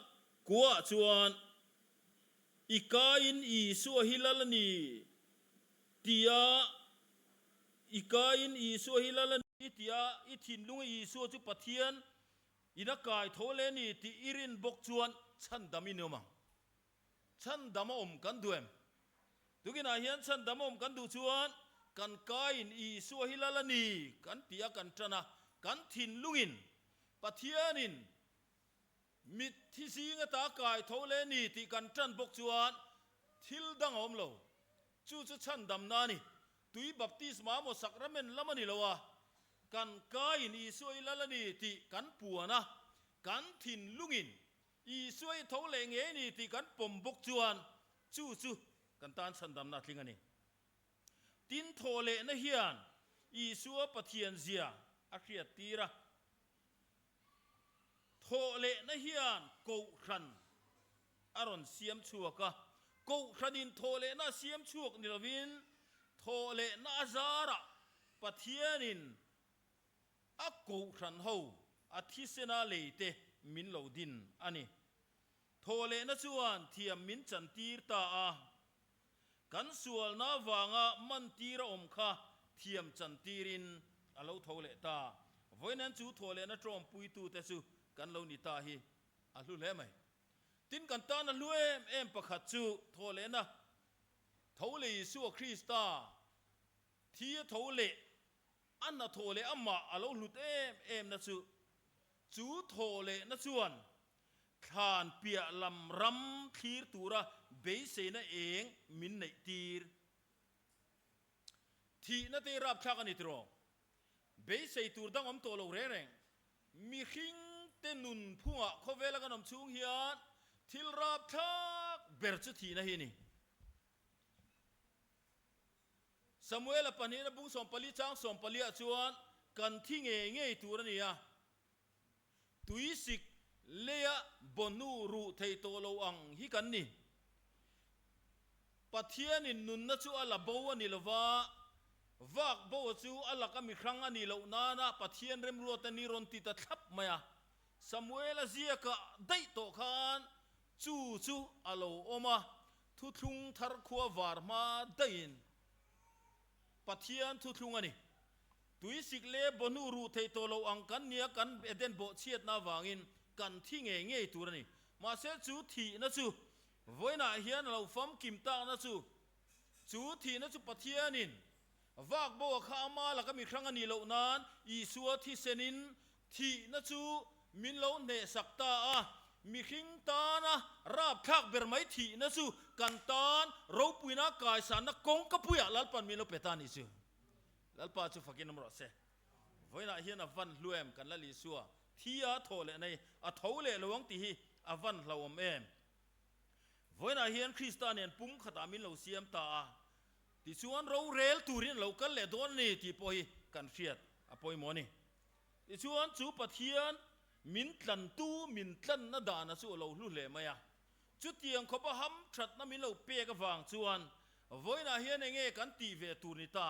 kuah chuan I kaiin Isua hi lal a ni tia I kaiin Isua hi lal a ni tia i thinlunga Isua chu Pathian in a kai tho le ni tih i rin bawk chuan chhandam i ni awm ang. Chhandam a awm kan duh em? Tukinah hian chhandam a awm kan duh chuan kan kaiin Isua hi lal a ni kan ti a kan tan a, kan thinlungin Pathianin Mitthi zinga ta kai tho le ni tih kan tan bawk chuan thil dang a awm lo. Chu chu chhandamna a ni. Tui baptisma maw sacrament lam a ni lo a, kan kaiin Isua i lal a ni tih kan puan a, kan thinlungin Isua i tho leh ngei ni tih kan pawm bawk chuan chu chu kan tan chhandamna a tling a ni. Tin thaw lehna hian Isua Pathian zia a hriattir a. Thawh lehna hian Kohhran a rawn siam chhuak a, Kohhranin thawh lehna a siam chhuak ni lovin thawh lehna a zarah Pathianin a Kohhran ho a thisena leite min lo din a ni. Thawh lehna chuan thiam min chantir ta a, kan sualna vanga mantir a awm kha thiam chantirin a lo tho leh ta. Vawiin chu thawh lehna tawmpuitute chu kan lo ni ta hi a hlu hle mai. Tin, kan tan a hlu em em pakhat chu thawh lehna tho leh Isua Krista thi a tho leh a hnathawh leh amah a lo hlut em emna chu, chu thawh lehna chuan Thlan piah lam ram thlir tura beiseina eng min neih tir. Thihna te rapthlak a ni tiraw? Beisei tur dang awm tawh lo reng reng. Mihring te nun phungah khawvela kan awm chhung hian thil rapthlak ber chu thihna hi a ni. Samuela pahnihna bung 14 chang 14 ah chuan kan thi ngei ngei tur a ni a. Tuisik leia bawhnu ruh thei tawh lo ang hi kan ni. Pathianin nunna chu a la bo a ni lova, Vak bo chu a laka mi hrang a nih loh nana Pathian remruat a ni rawn ti ta thlap mai a. Samuela ziaka daih tawh khan chu chu a lo awm a, thuthlung thar khua var hma daihin Pathian thuthlung a ni. Tuisik leh bawhnu ruh theih tawh loh ang kan nia kan Eden bawhchhiatna avangin kan thi ngei ngei tur a ni. Mahse chu thihna chu vawiinah hian a lo famkim takna chu Chu thihna chu Pathianin vak bo a kha ama laka mi hrang a nih loh nan Isua thisenin thihna chu min lo hnehsak ta a. Mihring tana rapthlak ber mai thihna chu kan tan ropuina kaisanna kawngka puiah Lalpan min lo pe ta a nih chu. Lalpa chu fakin awm rawh se. Vawiinah hian a van hlu em kan Lal Isua thi a thawh leh nei a tho leh lo ang tih hi a van hlauhawm em. Vawiinah hian Krista nen pum khatah min lo siam ta a, tichuan rorel turin a lo kal leh dawn a ni tih pawh hi kan hriat a pawimawh a ni. Tichuan chu Pathian min tlantu min tlanna dana chu a lo hlu hle mai a, chutiang khawpa hamthatna min lo pek avang chuan vawiinah hian enge kan tih ve tur ni ta?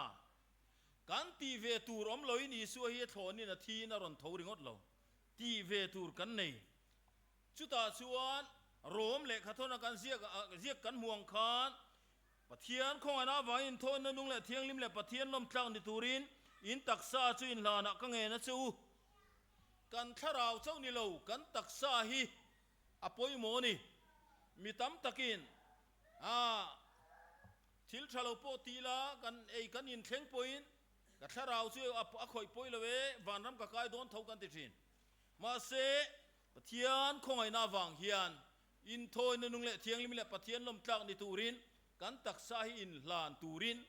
Kan tih ve tur awm loin Isua hi a thlawnin a thiin a rawn tho ringawt lo. Tih ve tur kan nei. Chutah chuan Rom lehkhathawna kan ziak ziak kan hmu ang khan Pathian khawngaihna avangin inthawina nung leh thianghlim leh Pathian lawmtlak ni turin in taksa chu inhlanah ka ngen a che u. Kan thlarau chauh ni lo, kan taksa hi a pawimawh a ni. Mi tam takin a thil tha lo pawh ti ila kan ei kan inthleng pawhin ka thlarau chu a khawih pawi lo e, vanram ka kai dawn tho kan ti thin. Mahse, Pathian khawngaihna avang hian inthawina nung leh thianghlim leh Pathian lawmtlak ni turin kan taksa hi inhlan turin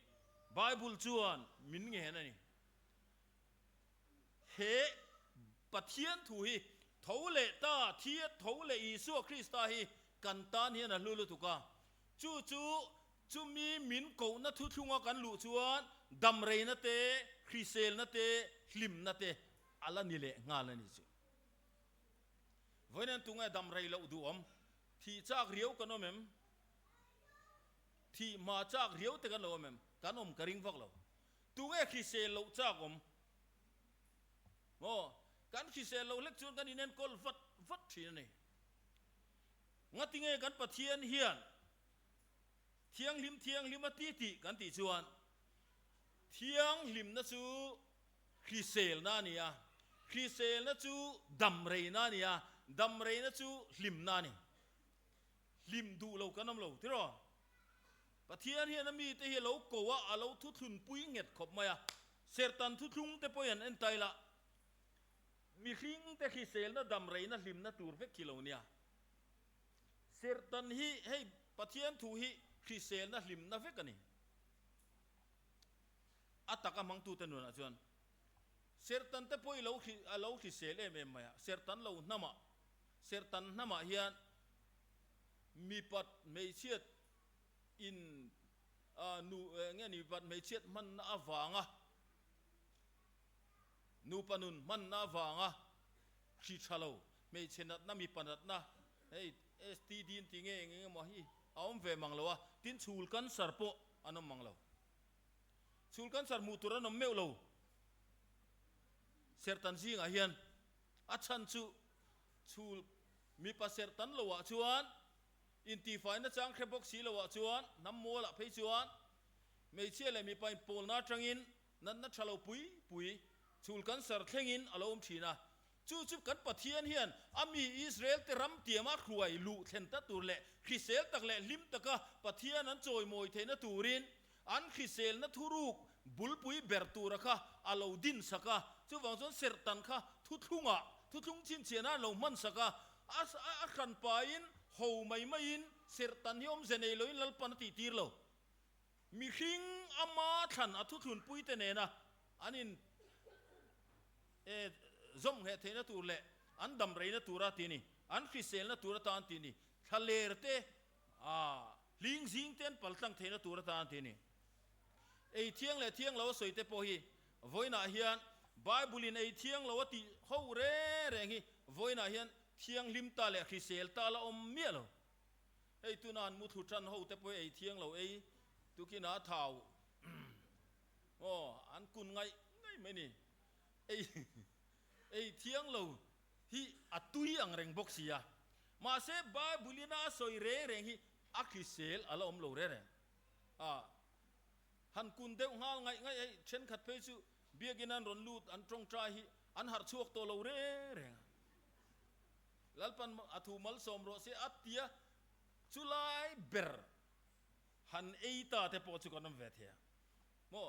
Bible chuan min ngen a ni. He Pathian thu hi tho leh ta thi tho leh Isua Krista hi kan tan hian a hlu lutuk a. Chu chu chumi min kohna thuthlunga kan luh chuan damreina te, hriselna te, hlimna te a la ni leh nghal a ni chu. Vawiin tunge dam rei loh duh awm? Thih chak riau kan awm em? Thih hma chak riau te kan lo awm em? Kan awm ka ring vak lo. Tunge hrisel loh chak awm? Maw? Kan hrisel loh hlek chuan kan inenkawl vat vat thin a ni. Ngatinge kan Pathian hian thianghlim thianghlim a ti tih kan tih chuan thianghlimna chu Hriselna a ni a, hriselna chu damreina a ni a, damreina chu hlimna a ni. Hlim duh lo kan awm lo tiraw? Pathian hian a mite hi a lo ko a, a lo thuthlunpui nghet khawp mai a. Serhtan thuthlung te pawhin an entail a, mihringte hriselna damreina hlimna tur vek hi lo nia. Serhtan hi hei Pathian thu hi hriselna hlimna vek a ni. A taka hmangtute nunah chuan Serhtan te pawh i lo a lo hrisel em em mai a, Serhtan lo hnamah, Serhtan hnamah hian mipat hmeichhiat in nu nge ni mipat hmeichhiat hmanna avanga nupa nun hmanna avanga hri tha lo hmeichhe natna mipa natna hei STD an tih nge eng eng emaw hi a awm ve mang lo a, tin chhul cancer pawh an awm mang lo. Chhul cancer hmuh tur an awm meuh lo. Serhtan zingah hian a chhan chu chhul mipa serhtan loah chuan intihfaina chang hre bawk si loah chuan hnam mualah phei chuan hmeichhia leh mipa inpawlna atangin natna tha lo pui pui chhul cancer thlengin a lo awm thin a. Chu chu kan Pathian hian a mi Israel te ram tiama hruai luh thlen ta tur leh hrisel tak leh hlim taka Pathian an chawimawi theihna turin an hriselna thuruk bulpui ber tura kha a lo din sak a. Chuvang chuan serhtan kha thuthlungah, thuthlung chhinchhiahna an lo hman sak a, a a hranpain ho mai maiin serhtan hi awmze nei loin Lalpan a tihtir lo. Mihring ama thlan a thuthlunpuite nena an in E, zawm ngheh theihna tur leh an dam reina tura tih a ni, an hriselna tur atan tih a ni, thlaler te, ah, hling zing te an paltlang theihna tur atan tih a ni. Ei thiang leh thiang lo a sawi te pawh hi vawiinah hian Bible in ei thiang lo a tih ho reng reng hi vawiinah hian thianghlim ta leh hrisel ta la awm miah lo. Hei tuna an muthlu tan ho te pawh hi ei thiang lo ei tukin a thau. Aw, an kun ngaih ngaih mai ni. Ei ei thiang lo hi a tui ang reng bawk si a. Mahse Bible in a sawi reng reng hi a hrisel a la awm lo reng reng. A han kun deuh nghal ngaih ngaih hei thenkhat phei chu biakin an rawn lut an tawngtai hi an harh chhuak tawh lo reng reng a. Lalpan a thu malsawm rawh se a tia chulai ber han ei ta te pawh chu kan awm ve thei a. Maw?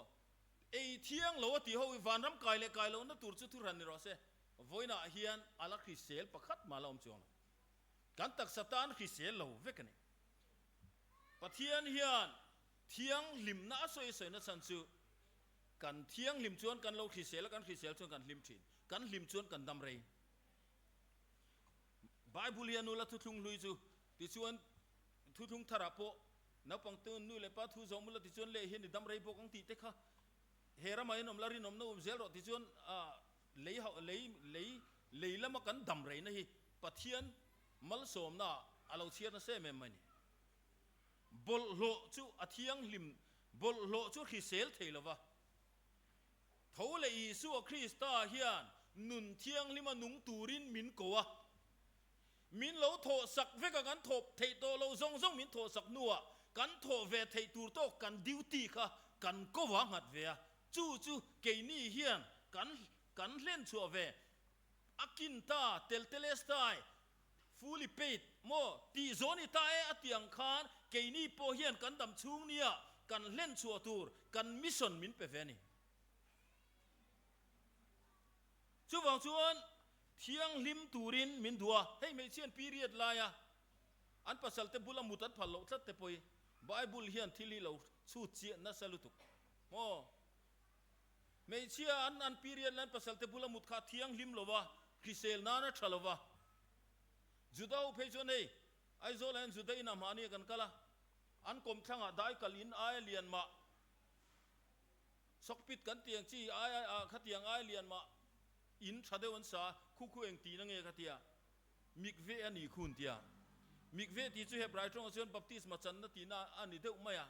Ei thiang lo a tih ho hi vanram kai leh kai lohna tur chu thuhran ni rawh se. Vawiinah hian a la hrisel pakhat mah la awm chuang lo. Kan taksa tan hrisel lo vek a ni. Pathian hian thianghlimna a sawi sawina chhan chu kan thianghlim chuan kan lo hrisel a, kan hrisel chuan kan hlim thin. Kan hlim chuan kan dam rei. Bible hian nula thuthlung hlui chu tichuan thuthlung tharah pawh naupang te nu leh pa thu zawh mula tichuan leh hian i dam rei bawk ang tih te kha he ramah hian awm la rinawmna um zel rawh tichuan lei hauh lei lei lei lama kan dam reina hi Pathian malsawmna a lo chhiar nasa em em mai ni. Bawlhhlawh chu a thianghlim bawlhhlawh chu hrisel thei lova. Tho leh Isua Krista hian nun thianghlima nung turin min ko a. Min lo thawhsak vek a, kan thawh theih tawh loh zawng zawng min thawhsak hnuah kan thawh ve theih tur tawk kan duty kha kan ko a nghat ve a. Chu chu keini hian kan kan hlen chhuah ve a kin ta, teltelestai, fully paid, maw tih zawh ni ta e a tih ang khan keini pawh hian kan dam chhung nia kan hlen chhuah tur kan mission min pe ve a ni. Chuvang chuan thianghlim turin min duh a, hei hmeichhian period laia an pasalte bula mut an phal loh tlat te pawh hi Bible hian thil hi lo chhut chiah nasa lutuk maw. Hmeichhia an an period laiin pasalte bula mut kha thianghlim lo va, hrisel nana tha lo va. Juda ho phei chuan hei Aizawl ah hian Juda inah mahni kan kal a, an kawmthlangah dai kal in aia lian mah sawkpit kan tiang chi aia ah khatiang aia lian mah in tha deuh an sa a, khu khu eng tihna nge khatia mikve a ni khun tia. Mikve tih chu Hebrai tawngah chuan baptisma channa tihna a ni deuh mai a.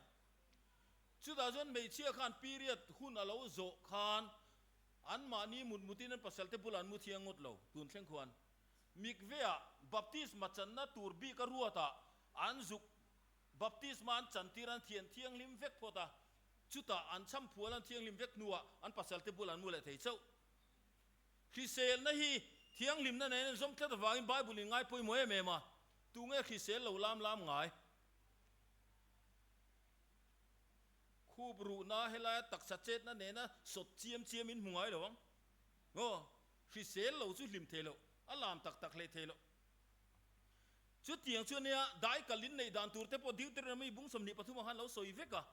Chutah chuan hmeichhia khan period hun a lo zawh khan anmahni mut mutin an pasalte bulah an mu thiang ngawt lo tun thleng khuan mikveah baptisma channa tur bik a ruatah an zuk baptisma an chantir an thian thianghlim vek phawt a, chutah an chhamphual an thianghlim vek hnuah an pasalte bulah an mu leh thei chauh. Hriselna hi thianghlimna nen an zawm tlat avangin Bible in ngai pawimawh em em a, tunge hrisel lo lam lam ngai? Khup ruhna helaia taksa chetna nena sawt chiam chiam in hmu ngai lo ang. Aw, hrisel lo chu hlim thei lo, a lam tak tak hlei thei lo. Chutiang chu ania dai kal in neih dan tur te pawh Deuteronomy bung 23 ah khan lo sawi vek a.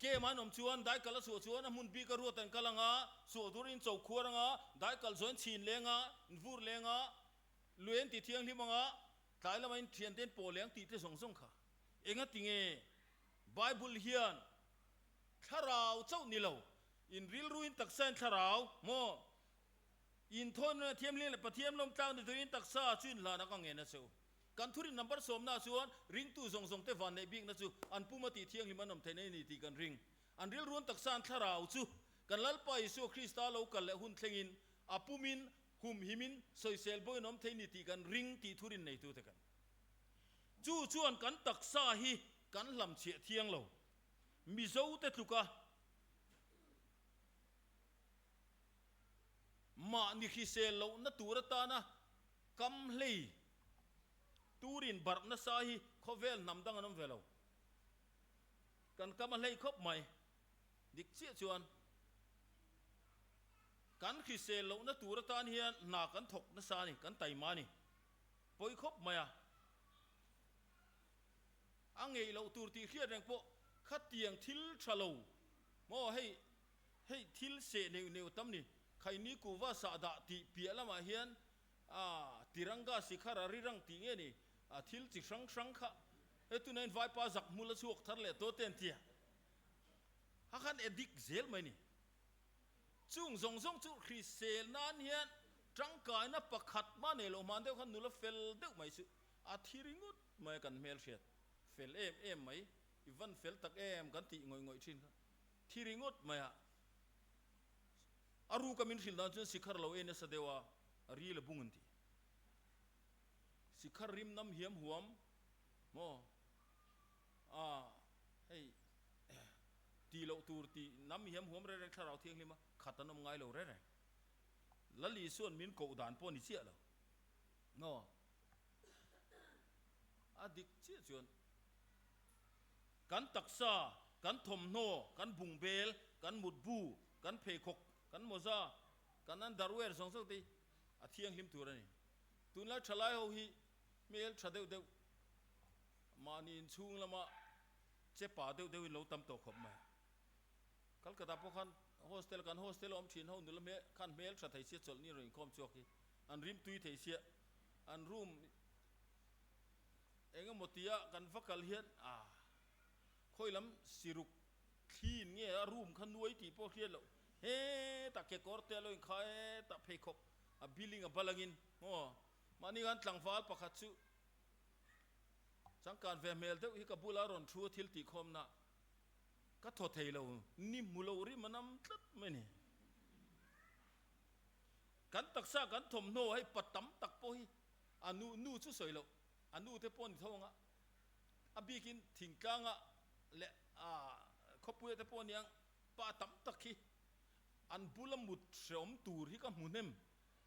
Kem an awm chuan dai kal a chhuah chuan a hmun bik a ruat an kal ang a, suah dur in cho khuar ang a, dai kal zawn chhin leng a, vur leng a, luen ti thianghlim ang a, Tlai lama in thiante in pawl leng tih te zawng zawng kha enga ti nge Bible hian thlarau chauh ni lo in rilru in taksa in thlarau maw in thawn nuna thiam hling leh Pathian lawm tlang ni turin taksa chu in hlan a ka ngen a che u. Kan thurin number sawmna chuan ringtu zawng zawng te van neih bikna chu an puma tih thianghlim an awm theihna i ni tih kan ring. An rilru an taksa an thlarau chu kan Lalpa Isua Krista lo kal leh hun thlengin a pumin Humhimin sawisel bawiin awm thei ni tih kan ring tih thurin neitute kan. Chu chuan kan taksa hi kan hlamchhiah thiang lo. Mizote tluka mahni hrisel lohna tur atana kam hlei turin barh nasa hi khawvel hnam dang an awm ve lo. Kan kam a hlei khawp mai. Dik chiah chuan kan hrisel lohna tur atan hian hna kan thawk nasa a ni, kan taima a ni. Pawi khawp mai a. A ngeih loh tur tih hriat reng pawh khatiang thil tha lo maw hei hei thil seh neuh neuh tam ni. Khaini kuva sahdah tih piah lamah hian a tiranga sikhar a rirang tih nge ni a thil chi hrang hrang kha he tunah hian vaipa zak hmul a chhuak thar leh tawh te an ti a. A khan addict zel mai ni. Chung zawng zawng chu hrisel nan hian tangkaina pakhat mah nei lo hman deuh khan nula fel deuh mai chu a thi ringawt mai a kan hmelhriat fel em em mai, i van fel tak em kan tih ngawih ngawih thin kha. Thi ringawt mai a. A ruka min hrilh dan chuan sikhar lo ei nasa deuh a, a ril a bung an ti. Sikhar rim nam hiam huam maw? A hei tih loh tur tih nam hiam huam reng reng thlarau thianghlim a khat an awm ngai lo reng reng. Lal Isua'n min koh dan pawh a ni chiah lo. Maw? A dik chiah chuan kan taksa, kan thawmhnaw, kan bungbel, kan mutbu, kan pheikhawk, kan mawza, kan underwear zawng zawng te hi a thianghlim tur a ni. Tunlai thalai ho hi hmel tha deuh deuh mahni inchhung lama che pa deuh deuhin lo tam tawh khawp mai. Calcutta pawh khan hostel kan hostel a awm thin ho nula hmel khan hmel tha thei sia chawlhni rawn inkhawm chhuak hi an rim tui thei sia an room eng emaw tia kan va kal hian ah khawi lam siruk thliin nge a room kha nuai tih pawh hriat loh hetah kekawr te a lo inkhai hetah pheikhawk a billing a balangin maw mahni khan tlangval pakhat chu changkan ve hmel deuh hi ka bula rawn thu a thil tih khawmna ka thaw thei lo ni hmu lo rim a nam tlat mai ni. Kan taksa kan thawmhnaw hei pa tam tak pawh hi a nu nu chu sawi loh a nu te pawh a ni tho ang a, a bikin thingtlanga leh khawpuia te pawh a niang pa tam tak hi an bula mut hreawm tur hi ka hmu hnem,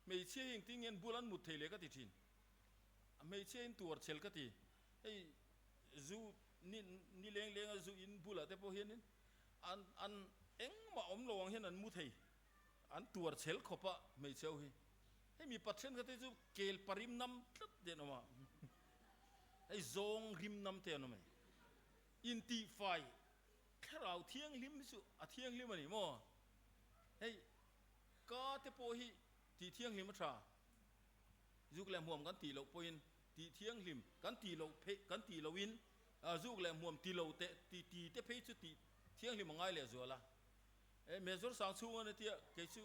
hmeichhia hi engtin nge an bula an mut thei leh ka ti thin, a hmeichhia in tuar chhel ka ti, hei zu ni ni leng lenga zu in bulah te pawh hianin an an engmah awm lo ang hian an mu thei. An tuar chhel khawp a hmeichhe ho hi. Hei mi pathian kha te chu kel parim nam tlat te an awm a. Hei zawng rim nam te an awm e. Intihfai thlarau thianghlim hi chu a thianghlim a ni maw? Hei ka te pawh hi tih thianghlim a tha. Zuk leh hmuam kan tih loh pawhin tih thianghlim kan tih loh phei kan tih lohin zuk leh hmuam ti lo teh ti ti te phei chu tih thianghlim a ngai leh zual a. E Major sang chhung a ni tia kei chu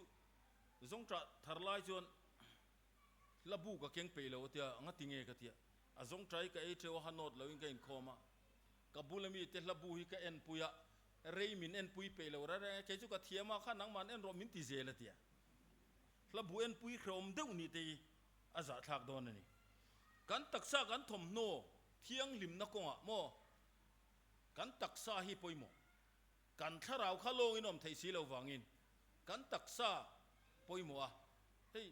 zawngṭah thar lai chuan hla bu ka keng peih lo a tia nga ti nge ka tia a zawngṭah hi ka ei ṭeuh a ha nawt loin ka inkhawm a ka bula mi te hla bu hi ka en pui a rei min en pui peih lo reng reng a kei chu ka thiam a kha nangmah en rawh min ti zel a tia hla bu en pui hrehawm deuh nih te hi a zahthlak dawn a ni kan taksa kan thawmhnaw thianghlimna kawngah maw kan taksa hi pawimawh. Kan thlarau kha lawngin awm theih si lo vangin kan taksa pawimawh a, hei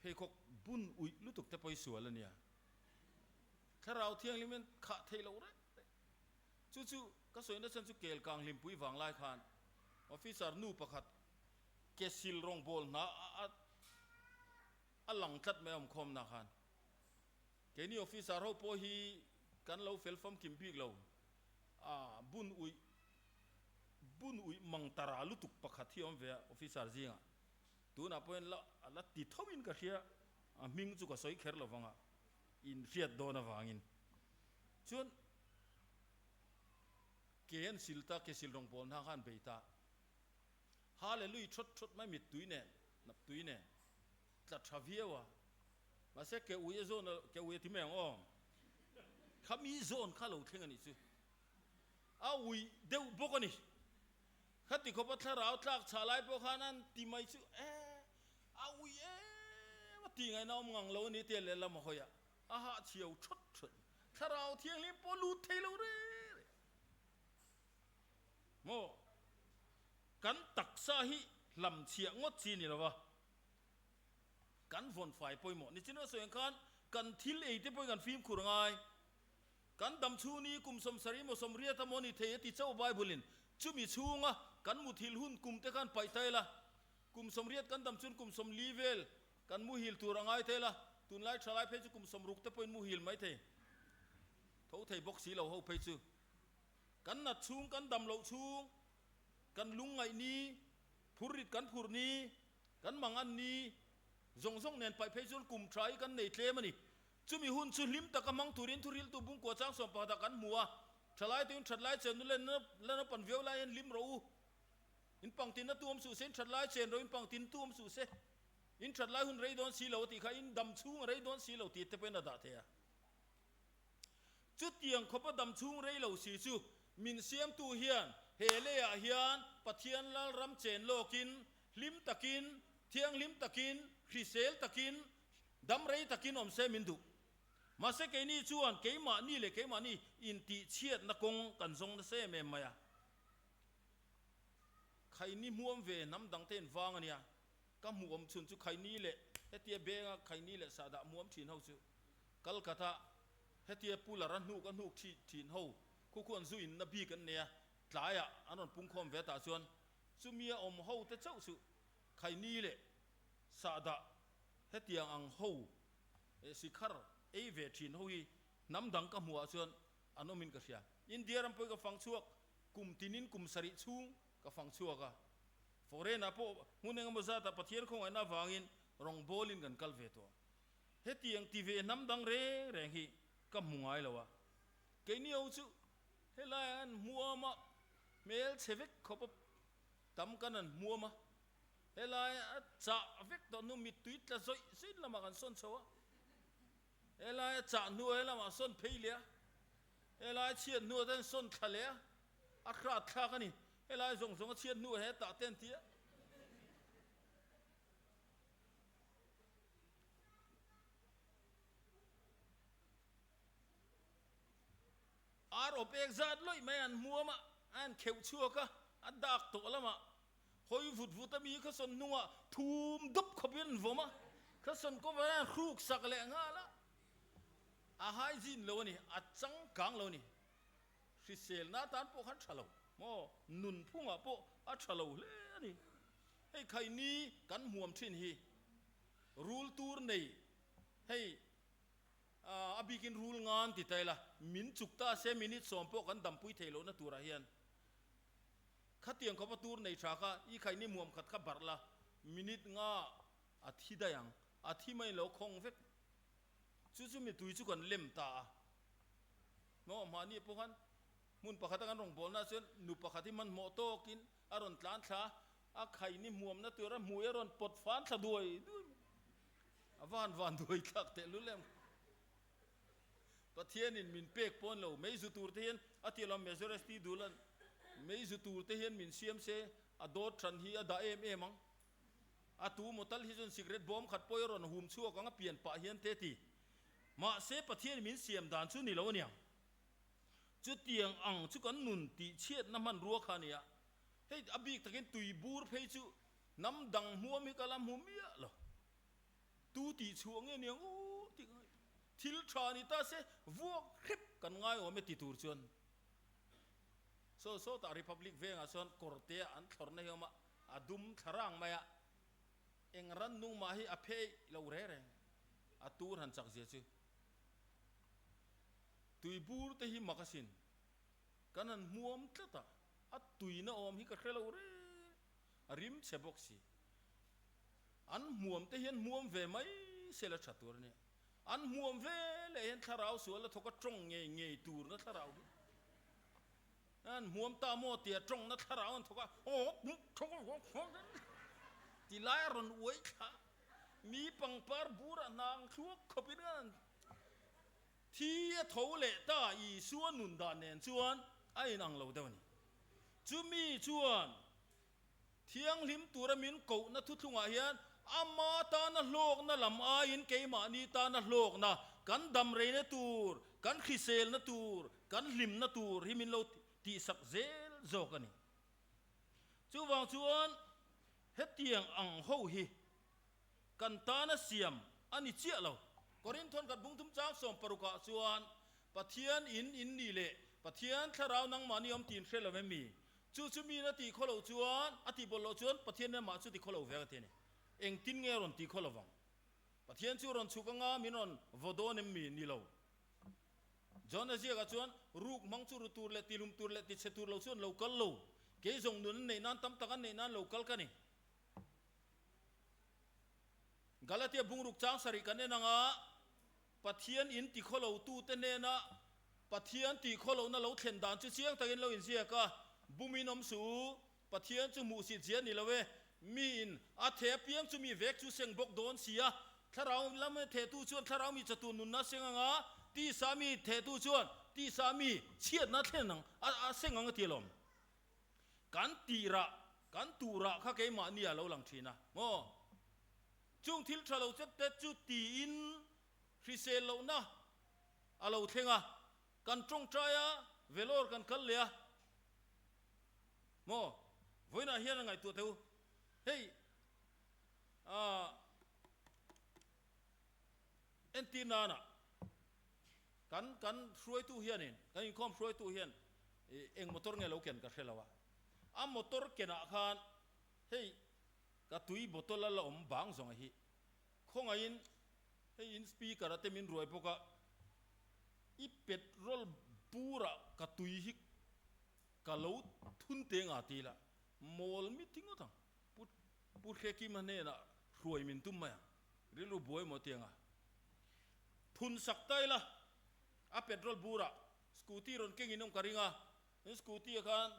pheikhawk bun uih lutuk te pawh hi sual a nia. Thlarau thianghlim hian khah theih loh reng reng. Chu chu ka sawi nasa chu kel kang hlimpui vang lai khan officer nu pakhat ke sil rawngbawl hna a a lang tlat mai a awmkhawmna khan. Keini officer ho pawh hi kan lo fel famkim bik lo. A bun uih bun uih mang tara lutuk pakhat hi a awm ve a officer zingah. Tunah pawhin la a la ti tho in ka hria a hming chu ka sawi kher lo vang a in hriat dawn avangin. Chuan ke an sil ta ke sil rawng pawl hna khan bei ta. Hallelujah thawt thawt mai mittui nen nap tui nen tla tha viau a. Mahse ke ui a zawn ke ui a ti mai ang aw. Kha mi zawn kha lo thleng a nih chu. A ui deuh bawk a ni. Khati khawpa thlarau tlak chhah lai pawh khan an ti mai chu e a ui em a tih ngaihna awm ngang lo a ni tia lehlam a hawi a, a hahchhiau thawt thawt. Thlarau thianghlim pawh lut thei lo reng reng. Maw? Kan taksa hi hlamchhiah ngawt chi ni lo va. Kan vawn fai pawimawh ni chin a sawi ang khan kan thil ei te pawhin kan fimkhur ngai. Kan dam chhung ni kum sawmsarih emaw sawmriat emaw ni thei a ti chauh Bible in chumi chhunga kan muthilh hun kum te khan paih ta ila. Kum 80 kan dam chun kum 40 vel kan muhil tur a ngai ta ila. Tunlai thalai phei chu kum 60 te pawhin muhil mai thei. Tho thei bawk si lo ho phei chu. Kan nat chhung kan dam loh chhung kan lungngaih ni phurrit kan phurh ni Kan mang an ni zawng zawng nen paih phei chuan kum tha hi kan nei tlem a ni. Chumi hun chu hlim taka hmang turin thuriltu bungkua chang sawm pakhatah kan hmu a, thalai tuin that lai chen nu len la naupan viau lai hian hlim rawh u. In pangtin a tu awm suh se, in that lai chen rawh in pangtin tu awm suh se. In that lai hun rei dawn si lo a tih kha in dam chhung a rei dawn si lo tih te pawhin a dah thei a. Chutiang khawpa dam chhung rei lo si chu min siamtu hian he leiah hian Pathian Lalram chen lawkin, hlim takin, thianghlim takin, hrisel takin, dam rei takin awm se min duh. Mahse keini chuan keimahni leh keimahni intihchhiatna kawng kan zawng nasa em em mai a. Khaini hmuam ve hnam dangte in vang a nia. Ka hmuh awm chhun chu Khaini leh hetia benga Khaini leh sahdah hmuam thin ho chu Kalkata hetia pular a hnuk a hnuk thi thin ho khu khu an zu inna bik an nei a, tlaiah an rawn pungkhawm ve tah chuan chumia awm ho te chauh chu Khaini leh sahdah hetiang ang ho sikhar ei ve thin ho hi hnam dang ka hmuh ah chuan an awmin ka hria. India ram pawhin ka fang chhuak kum tinin kum sarih chhung ka fang chhuak a, foreign ah pawh hmun engemaw zatah Pathian khawngaihna avangin rawngbawlin kan kal ve tawh a. Hetiang ti ve hnam dang reng reng hi ka hmu ngai lo a, keini ho chu helaiah an hmuam a, hmel chhe vek khawp a tam kan an hmuam a, helai a chah vek tawh hnu mittui tla zawih zawih lamah kan sawn chho a, helai a chah hnu helamah sawn phei leh a, helai chhiat hnuah te an sawn thla leh a. A hrat thlak a ni. Helai zawng zawng a chhiat hnu he tah te an ti a. Ar awp ek zat lawih mai an hmuam a, a han kheuh chhuak a, a dak tawh lamah hawi vut vut a mi kha sawn hnungah thum dup khawpin an vawm a, kha sawn cover a han hruk sak leh nghal a. A hygiene lo a ni, a changkang lo a ni. Hriselna atan pawh khan tha lo maw? Nunphungah pawh a tha lo hle a ni. Hei khaini kan hmuam thin hi rul tur nei hei a bikin rul ngan ti ta ila min chuk ta se minute sawm pawh kan dampui thei lohna turah hian khatiang khawpa tur nei tha kha i khaini hmuam khat kha barh la minute nga a thi daih ang a thi mai lo khawng vek. Chu chu mitui chu kan lem ta a. Hnaw mahni pawh khan hmun pakhata kan rawngbawlna chuan nu pakhat hi hmanhmawh tawkin a rawn tlan thla a, a khaini hmuamna tur a hmui a rawn pawt fan thla duai duai mai. A van van duai thlak teh lul em. Pathianin min pek pawn lo mei zu tur te hian a ti lo Majoresti Dulan mei zu tur te hian min siam se a dawt than hi a dah em em ang. A tu maw tal hi chuan cigarette bawm khat pawh i rawn hum chhuak ang a pian pah hian te ti. Mahse Pathian min siam dan chu ni lo aniang. Chutiang ang chu kan nun tih chhiatna hmanrua kha a nia. Hei a bik takin tui bur phei chu hnam dang hmuam hi ka la hmu miah lo. Tu tih chhuah nge niang u tih ka ngaihtuah. Thil tha ni ta se vuak hrep kan ngai awm e ti tur chuan. Saw sawtah Republic vengah chuan kawrtea an thlawrna hi a awm a. A dum thla rang mai a, eng rannung mah hi a phei lo reng reng. A tur han chak zia chu. Tui bur te hi mak asin. Kan han hmuam tlat a, a tuina awm hi ka hre lo reng. A rim chhe bawk si. An hmuam te hian hmuam ve mai se la tha tur a nia. An hmuam ve leh hian thlarau sual a thawk a tawng ngei ngei turna thlarau hi. An hmuam ta maw tia tawngna thlarau an thawk a, ti lai a rawn uai thla. Mi pangpar burah hnang thluak khawpin an thi a tho leh ta Isua nun dan nen chuan a inang lo deuh a ni. Chumi chuan Thianghlim tura min kohna thuthlungah hian ama tana hlawkna lam aiin keimahni tana hlawkna, kan damreina tur, kan hriselna tur, kan hlimna tur hi min lo tihsak zel zawk a ni. Chuvang chuan hetiang ang ho hi kan tana siam a ni chiah lo. Korinthon khat bungthum chang 60 ah chuan Pathian in in nih leh Pathian thlarau nangmahni awm tiin hre lo em mi? Chu chu miin a tih khaw loh chuan, a tih bawlh loh chuan Pathian nen mah chu ti khaw lo ve ka ti a ni. Engtin nge a rawn tih khaw lovang? Pathian chu rawn chhuk anga min rawn vaw dawn em mi? Ni lo. John a ziakah chuan, Ruk hmang chu ru tur leh tihlum tur leh tichhe tur lo chuan lo kal lo. Kei zawng nun an neih nan tam tak an neih nan lo kal ka ni. Galatia bungruk chang sarih kan en anga Pathian in ti khaw lo tute hnena Pathian tih khaw lohna lo thlen dan chu chiang takin lo inziak a, bumin awm suh u, Pathian chu hmuhsit zia ni lo e, miin a theh apiang chu mi vek chu seng bawk dawn si a, thlarau lam thehtu chuan thlarau mi chatu nunna seng ang a, tisa mi thehtu chuan tisa mi chhiatna thlen ang a seng ang a ti alawm. Kan tih rah, kan tuh rah kha keimahni a lo lang thin a maw? Chung thil tha lo chet te chu tiin hrisel lohna a lo thleng a, kan tawngtai a, Vellore kan kal leh a maw? Vawiinah hian a ngaihtuah teh u, hei ah entir nana kan kan hruaitu hianin kan inkhawm hruaitu hian eng motor nge lo ken ka hre lo a, a motor kenah khan hei ka tui bottle a la awm bang zawng a hi khawngaihin hei in speaker a te min ruai bawk a i petrol burah ka tui hi ka lo thun te nga ti ila mawl mi ti ngawt ang pu pu Hlekima hnenah hruai min tum mai ang rilru buai maw tiang a thun sak ta ila a petrol burah scooty rawn keng in awm ka ring a in scooty ah khan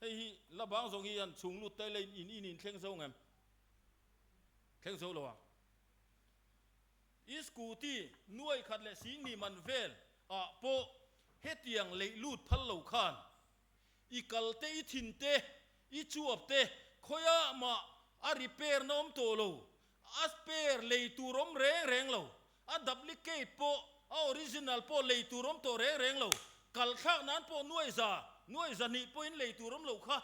hei hi la bang zawng hi han chhung lut ta ila in in in thleng zo ngem thleng zo lo ang i scooty nuai khat leh sing ni man vel ah pawh hetiang leih lut phal lo khan i kal te i thin te i chuap te khawiah mah a repair na awm tawh lo a spare lei tur awm reng reng lo A duplicate pawh, a original pawh lei tur awm tawh reng reng lo. Kal thlak nan pawh nuai za, nuai zahnih pawhin lei tur awm lo kha.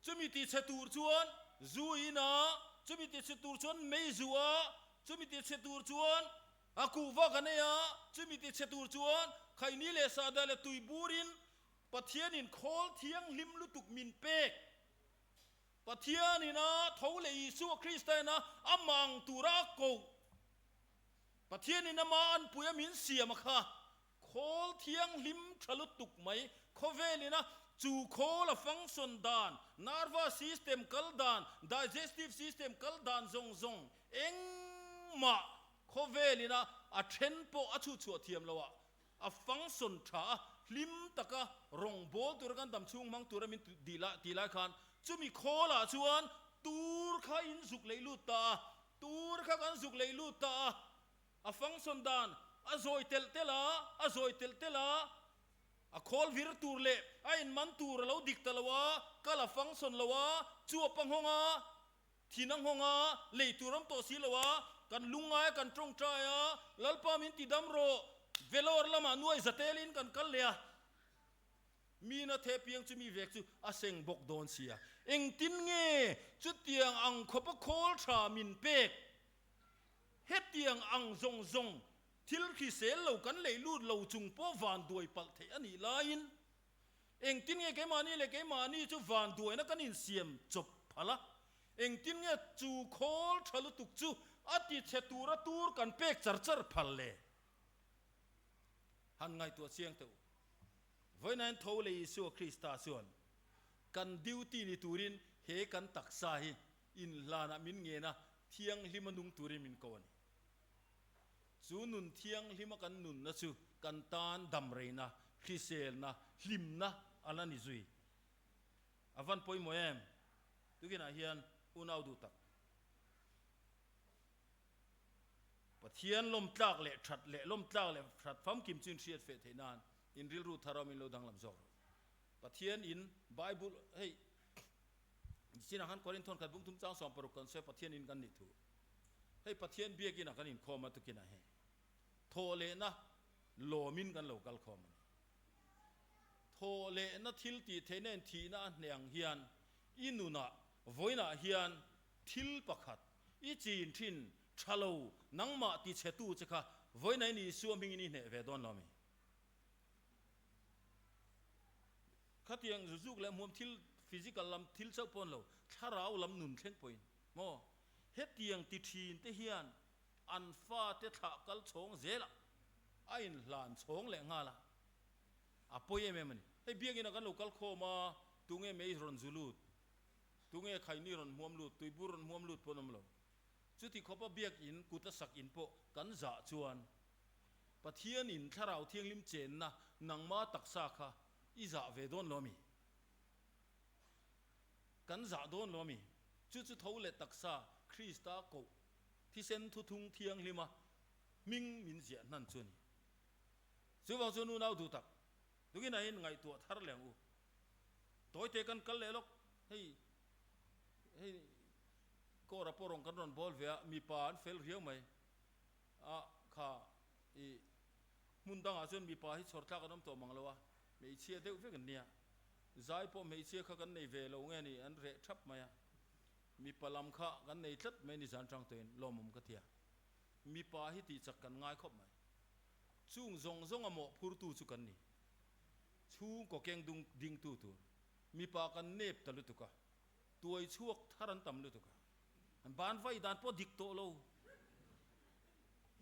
Chumi ti chhe tur chuan zu in a, chumi ti chhe tur chuan mei zu a, chumi ti chhe tur chuan a kuhva kan ei a, chumi ti chhe tur chuan khaini leh sahdah leh tui burin Pathianin khawl thianghlim lutuk min pek. Pathianin a tho leh Isua Krista ina a mang tura a koh. Pathianin ama anpui a min siam a kha khawl thianghlim tha lutuk mai. Khawvelin a chu khawl a function dan, nervous system kal dan, digestive system kal dan zawng zawng engmah khawvelin a a then pawh a chhuchhuah thiam loh ah A function tha a, hlim taka rawngbâwl tura kan dam chhung hmang tura min tih lai khan chumi khawlah chuan tur kha in zuk leih lut ta a, tur kha kan zuk leih lut ta a, a function dan a zawi telh telh a, a zawi telh telh a, a khawl vir tur leh a inman tur a lo dik ta lo a, kal a function lo a, chuap a nghawng a, Thin a nghawng a, lei tur awm tawh si lo a, kan lungngai a, kan tawngtai a, Lalpa min ti dam rawh, Vellore lamah nuai zatelin kan kal leh a, mina the piang chu mi vek chu a seng bawk dawn sia, engtin nge chutiang ang khawpa khawl tha min pek? Hetiang ang zawng zawng thil hrisel lo kan lei lut lo chung pawh vanduai palh theih a nih laiin, Engtin nge keimahni leh keimahni chu vanduaina kan insiam chawp phal a? Engtin nge chu khawl tha lutuk chu a tichhe tura tur kan pek char char phal le? Han ngaihtuah chiang teh u. Vawiinain tho leh Isua Krista chuan kan duty ni turin he kan taksa hi inhlanah min ngen a, thianghlima nung turin min ko a ni. Chu nun thianghlima kan nunna chu kan tan damreina, hriselna, hlimna a la ni zui. A van pawimawh em? Tukinah hian unau duh tak. Pathian lawmtlak leh that leh lawmtlak leh that famkim chu inhriat feh theih nan in rilru thar awmin lo danglam zawk rawh. Pathian in Bible hei Chinah khan Korinthon khat bung thum chang 60 kan sawi Pathian in kan nih thu. Hei Pathian biakinah kan inkhawm a tukinah hei thawh lehna lawmin kan lo kal khawm a ni. Thawh lehna thil tih theihna in thihna a hneh ang hian i nunah vawiinah hian thil pakhat i chin thin tha lo nangmah ti chhe tu che kha vawiinah in Isua hmingin i hneh ve dawn lo a mi. Khatiang zuzuk leh hmuam thil physical lam thil chauh pawn lo thlarau lam nun thleng pawhin maw hetiang ti thin te hian an fate thlah kal chhawng zelah a inhlan chhawng leh nghal a, a pawi em em a ni. Hei biakina kan lo kal khawm a, tunge mei rawn zu lut, tunge khaini rawn hmuam lut, tuibur rawn hmuam lut pawh an awm lo. Chuti khawpa biakin kut a sak in pawh kan zah chuan Pathianin Thlarau Thianghlim chenna nangma taksa kha i zah ve dawn lo a mi? Kan zah dawn lo a mi? Chu chu tho leh taksa Krista koh thisen thuthung thianghlima hming min ziah hnan chu a ni. Chuvang chuan unau duh tak, tukinah hian ngaihtuah thar leh ang u. Tawite kan kal leh lawk, hei hei kawra pawh rawn kan rawn bawl ve a, mipa an fel riau mai a, kha i hmun dangah chuan mipa hi chhawr tlak an awm tawh mang lo a, hmeichhia deuh vek an nia, zai pawh hmeichhia kha kan nei ve lo nge ni an reh thap mai a, mipa lam kha kan nei tlat mai ni zan tang tawhin lawmawm ka ti a, mipa hi tih chak kan ngai khawp mai, chung zawng zawnga mawhphurtu chu kan ni. Chhungkaw keng dung dingtu tur mipa kan nep ta lutuk a, tuai chhuak thar an tam lutuk a, an ban vai dan pawh dik tawh lo.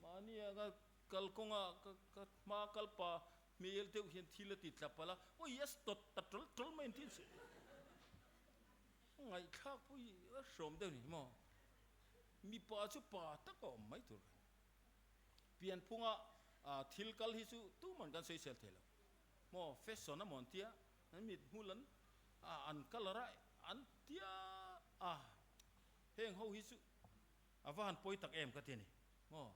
Mahnia ka kalkawnga ka ka hma kal pa hmel deuh hian thil a ti tla palh a, aw yes tawt ta tawl tawl mai an ti chu. Ngaihthlak pawh hi a hrawm deuh ni maw? Mipa chu pa tak a awm mai tur. Pianphunga thil kal hi chu tuman kan sawisel thei lo. Maw fashion a maw an tia, an mit hmul an an colour a an tia a, heng ho hi chu a va han pawi tak em ka ti a ni. Maw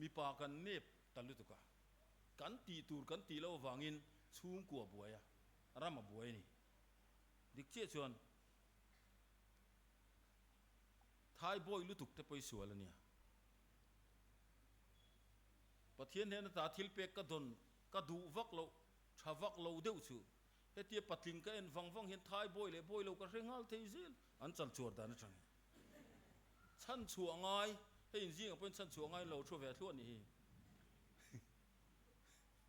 mipa kan nep ta lutuk a, kan tih tur kan tih loh avangin chhungkua buai a, ram a buai a ni. Dik chiah chuan. Thai bawi lutuk te pawh i sual a nia. Pathian hnena ta thil pek ka dawn ka duh vak loh, tha vak lo deuh chu. Hetia patling ka en vang vang hian Thai bawi leh bawi lo ka hre nghal thei zel an chal chuar dan atang hi. Chhan chhuah ngai, hei inzingah pawhin chhan chhuah ngai lo thu ve thluah nih hi.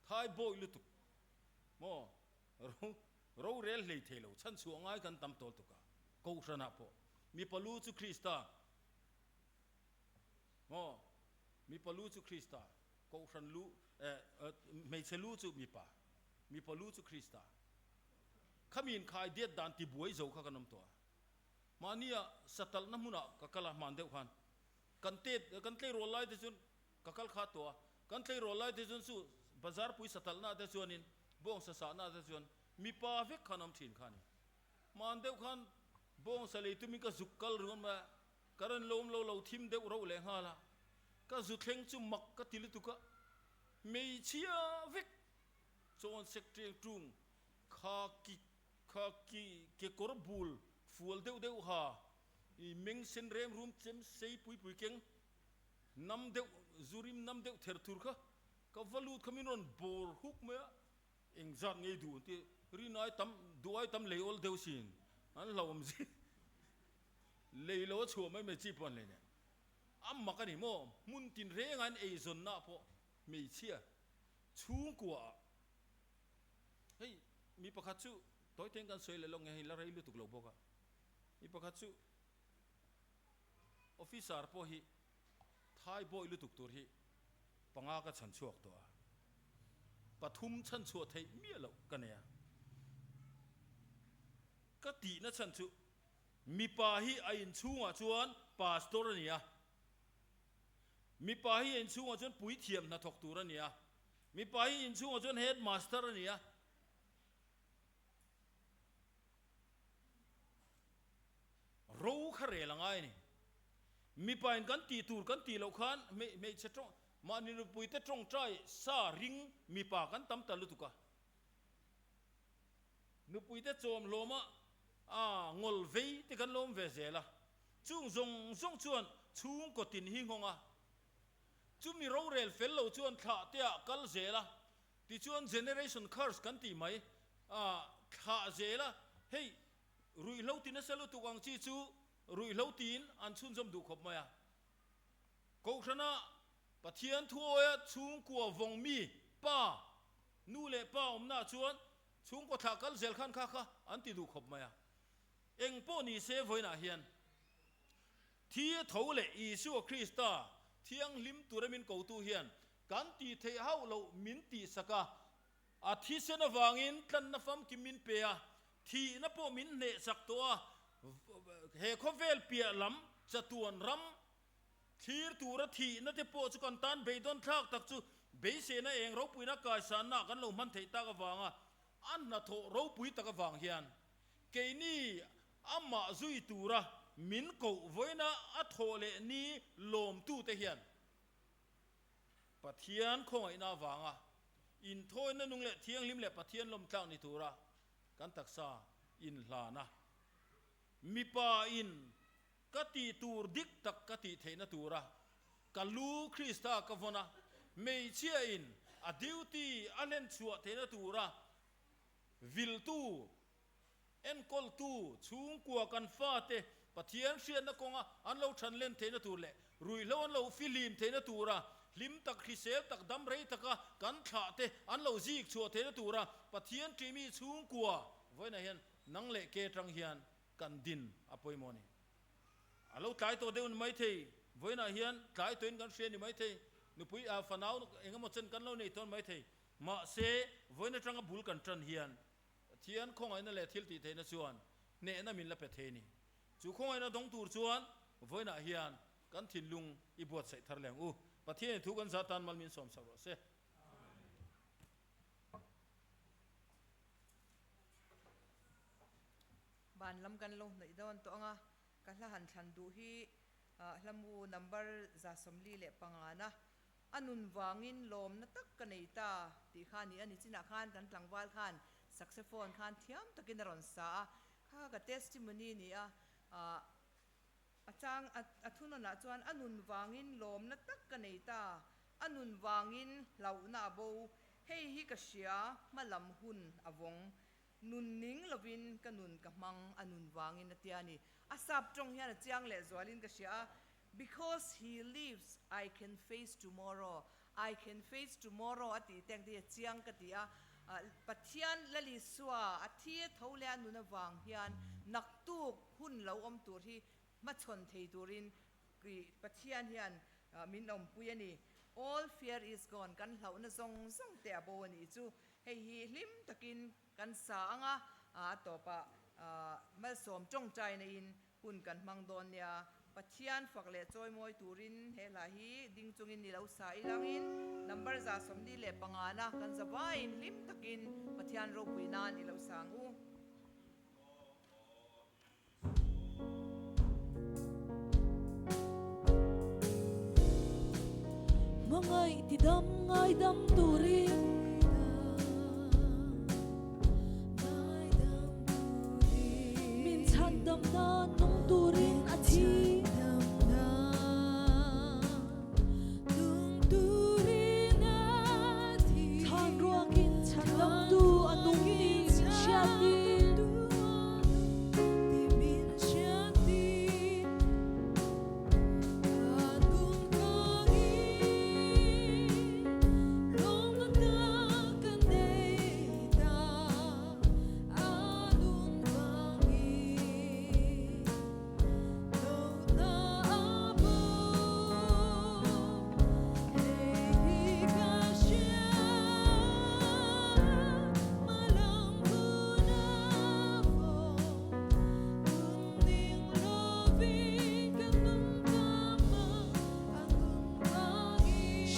Thai bawi lutuk maw ro Rorel hlei thei lo chhan chhuah ngai kan tam tawl tuk a, Kohhranah pawh mipa lu chu Krista maw? Mipa lu chu Krista, Kohhran lu eh hmeichhe lu chu mipa, mipa lu chu Krista. Khami inkhai diat dan tibuai zo kha kan awm tawh a, mahnia satalhna hmunah ka kal a hman deuh khan kan tet kan tleirawl lai te chuan ka kal kha tawh a, kan tleirawl lai te chuan chu bazar pui satalhna te chuanin Bawngsa sahna te chuan mipa vek khan awm thin kha a ni. Hman deuh khan bawngsa lei tumin ka zuk kal ringawt mai a, ka rawn lawm lo lo thim deuh rauh leh nghal a, ka zu thleng chu mak ka ti lutuk a, hmeichhia vek chawn sek teng tung kha ki kha ki kekawr bul fual deuh deuh ha i meng sen rem rum chem sei pui pui keng nam deuh zu rim nam deuh ther thur kha Ka va lut kha min rawn bawr huk mai a, engzat ngei duh an ti, rin ai tam, duh ai tam lei awl deuh sin, an hlauhawm zia lei lo a chhuah mai mai chi pawh an lei nen. A mak a ni maw, hmun tin reng ah in eizawnna ah pawh hmeichhia chhungkua ah hei mi pakhat chu tawi teng kan sawi leh lawk nge hei la rei lutuk lo bawk a, mi pakhat chu officer pawh hi Thai bawi lutuk tur hi panga ka chhan chhuak tawh a, pathum chhan chhuah theih miah loh ka nei a. Ka tihna chhan chu mipa hi a inchhungah chuan pastor a ni a, mipa hi a inchhungah chuan puithiam hnathawk tur a ni a, mipa hi inchhungah chuan headmaster a ni a. Ro kha rel a ngai a ni. Mipa in kan tih tur kan tih loh khan hmeichhe tawng, mahni nupuite tawngtai sa ring mipa kan tam ta lutuk a. Nupuite chawm hlawma a ngawl vei te kan lawm ve zel a. Chung zawng zawng chuan chhungkaw tin hi nghawng a. Chumi rorel fel lo chuan thlah te ah kal zel a. Tichuan generation curse kan tih mai a thlah zel a. Hei ruihhlo ti nasa lutuk ang chi chu Ruihhlo tiin an chhunzawm duh khawp mai a. Kohhrana Pathian thuawia chhungkua vawng mi pa, nu leh pa awmnaah chuan chhungkaw thlah kal zel khan kha kha an ti duh khawp mai a. Eng pawh ni se vawiinah hian thi a tho leh Isua Krista thianghlim tura min kotu hian kan tih theih hauh loh min tihsak a, a thisen avangin tlanna famkim min pe a, Thihna pawh min hnehsak tawh a, he khawvel piah lam chatuan ram thlir tura thihna te pawh chu kan tan beidawn thlak tak chu beisehna eng ropuina kaisanna kan lo hman theih tak avanga a hnathawh ropui tak avang hian keini amah zui tura min koh vawiina a thawh leh ni lawmtute hian Pathian khawngaihna avanga inthawina nung leh thianghlim leh Pathian lawmtlak ni tura. Kan taksa inhlan a, mipa in ka tih tur dik tak ka tih theihna tura ka lu Krista ka vawn a, hmeichhia in a duty a hlen chhuah theihna tura viltu, enkawltu, chhungkua kan fate Pathian hriatna kawnga an lo than len theihna tur leh ruihhlo an lo fihlim theihna tura hlim tak, hrisel tak, dam rei taka kan thlah te an lo zik chhuah theihna tura Pathian ṭihmi chhungkua vawiinah hian nang leh ke ṭang hian kan din a pawimawh a ni. A lo tlai tawh deuh ni maithei, vawiinah hian tlai tawhin kan hria ni maithei, nupui ah fanau eng emaw chen kan lo nei tawn maithei, mahse vawiin aṭanga bul kan ṭan hian Pathian khawngaihna leh thil tih theihna chuan hnehna min la pe thei a ni. Chu khawngaihna dawng tur chuan vawiinah hian kan thinlung i buatsaih thar leh ang u. Pathianin thu kan zah tan mal min sawmsak rawh se. Ban lam kan lo hnaih dawn tawh ang a, ka hla han thlan duh hi hlamu number 45 na A nun vangin lawmna tak ka nei ta tih kha a ni a, nichinah khan kan tlangval khan saxophone khan thiam takin a rawn sa a, kha kha ka testimony ni a, ah a chang a thunawnah chuan a nun vangin lawmna tak ka nei ta, a nun vangin hlauhna a bo, hei hi ka hria hma lam hun a vawng, nun ning lovin ka nun ka hmang a nun vangin a tia a ni. A sap tawng hian a chiang lehzualin ka hria a, Because he lives, I can face tomorrow, I can face tomorrow a tih te ang te hi a chiang ka ti a. Pathian Lalisua a thi a tho leh a nun avang hian naktuk hun lo awm tur hi hmachhawn thei turin Pathian hian min awmpui a ni. All fear is gone, kan hlauhna zawng zawng te a bo a nih chu. Hei hi hlim takin kan sa ang a, a tawpah malsawm tawngtaina in Hun kan hmang dawn nia. Pathian fak leh chawimawi turin he hla hi ding chungin ni lo sa ilangin number 45 na kan za vaiin hlim takin Pathian ropui nan i lo sa ang u. Hmangaih ti dam ngaidam turin. Min chhandam nan nung turin a thi. Thlan ruakin chhandamtu a nung tih min hriattir.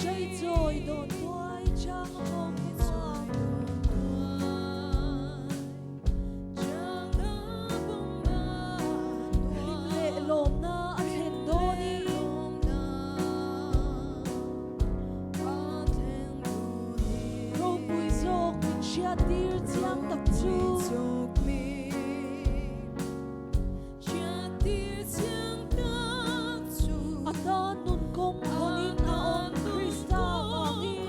Hreichawi dawn tuai chang a bawk a Hlim leh lawmna a thlen dawnin. Ropui zawk min hriattir chiang tak chu. A tan nun kawng hawnin a awm Krista vangin.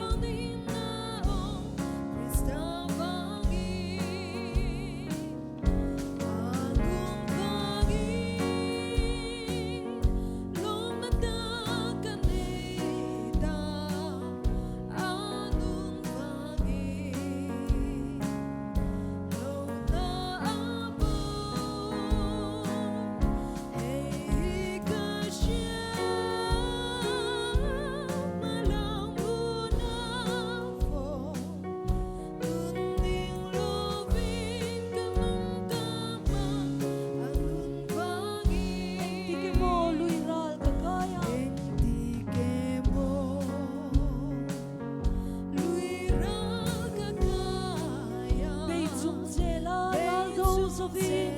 Engtik emaw lui ral ka kai a. Bei chung zela ral do zovin.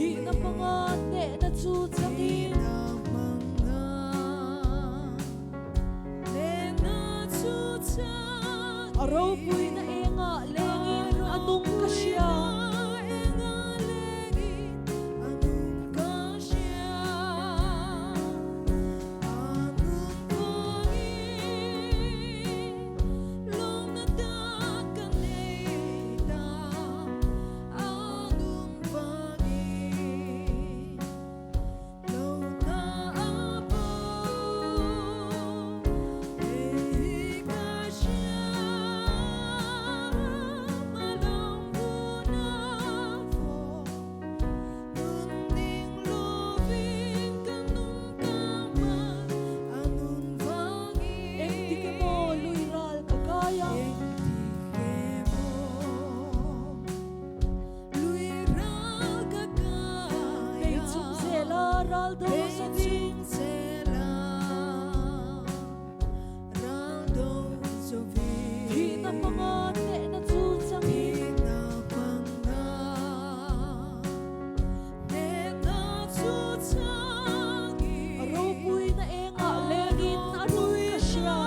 Thihna hmanga hnehna chu changin. ral do zovin. Thihna hmanga hnehna chu changin. A ropuina engah lengin a nung ka hria.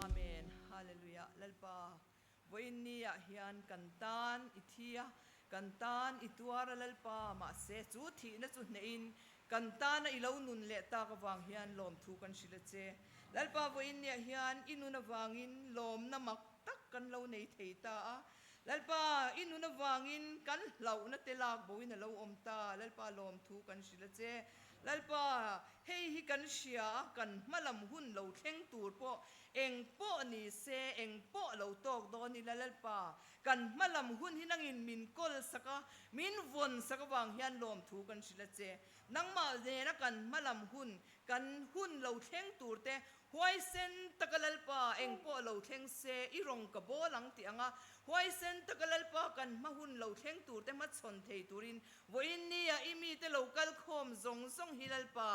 Amen Hallelujah Lalpa vawiin ni ah hian kan tan i thi a kan tan i tuar a Lalpa mahse chu thihna chu hneh in kan tana i lo nun leh tak avang hian lawmthu kan hrilh a che Lalpa vawiin ni ah hian i nun avangin lawmna mak tak kan lo nei thei ta a Lalpa, i nun avangin kan hlauhna te lak boin a lo awm ta. Lalpa, lawmthu kan hrilh a che. Lalpa, hei hi kan hria a, kan hmalam hun lo thleng tur pawh eng pawh ni se, eng pawh lo tawk dawn ila Lalpa, kan hmalam hun hi nangin min kawl sak a, min vawn sak avang hian lawmthu kan hrilh a che. Nangmah nena kan hmalam hun, kan hun lo thleng tur te Huaisen taka Lalpa eng pawh lo thleng se, i rawng ka bawl ang tih anga huaisen taka Lalpa kan hma hun lo thleng turte hmachhawn thei turin vawiin nia i mite lo kal khawm zawng zawng hi Lalpa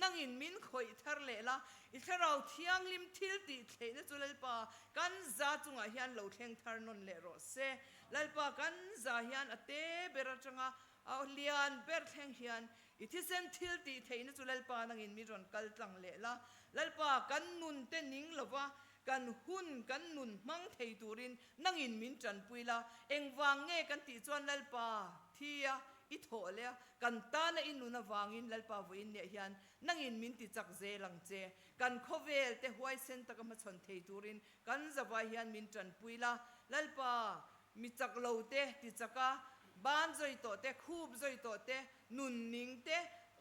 nangin min khawih thar leh la, i thlarau thianghlim thil tih thleihna chu Lalpa kan za chungah hian lo thleng thar nawn leh rawh se. Lalpa kan za hian a te ber atanga A lian ber thleng hian i thisen thil tih theihna chu Lalpa nangin min rawn kal tlang leh la. Lalpa, kan nun te ning lova kan hun kan nun hmang thei turin nangin min tanpui la. Engvang nge kan tih chuan Lalpa, thi a, i thawh leh a, kan tana i nun avangin Lalpa vawiin nia hian nangin min ti chak zel ang che. Kan khawvel te huaisen taka hmachhawn thei turin kan zavai hian min tanpui la. Lalpa, Mi chak lo te ti chak a, ban zawi tawh te, khup zawi tawh te, nun ning te,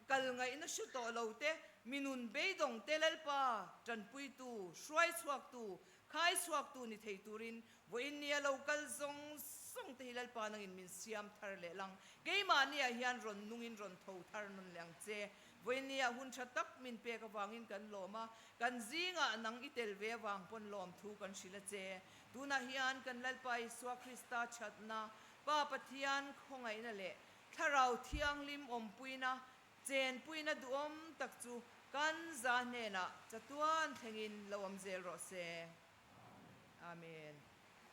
kal ngaihna hre tawh lo te, mi nun beidawng te Lalpa tanpuitu, hruai chhuaktu, khai chhuaktu ni thei turin vawiin nia lo kal zawng zawng te hi Lalpa nangin min siam thar leh lang. Keimahniah hian rawn nungin rawn tho thar nawn leh ang che. Vawiin nia hun tha tak min pek avangin kan lawm a, kan zingah nang i tel ve avang pawn lawmthu kan hrilh a che. Tunah hian kan Lalpa Isua Krista thatna, Pa Pathian khawngaihna leh Thlarau Thianghlim awmpuina, chenpuina duhawm tak chu kan za hnenah chatuan thlengin lo awm zel rawh se. Amen.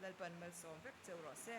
Lalpan malsawm vek cheu rawh se.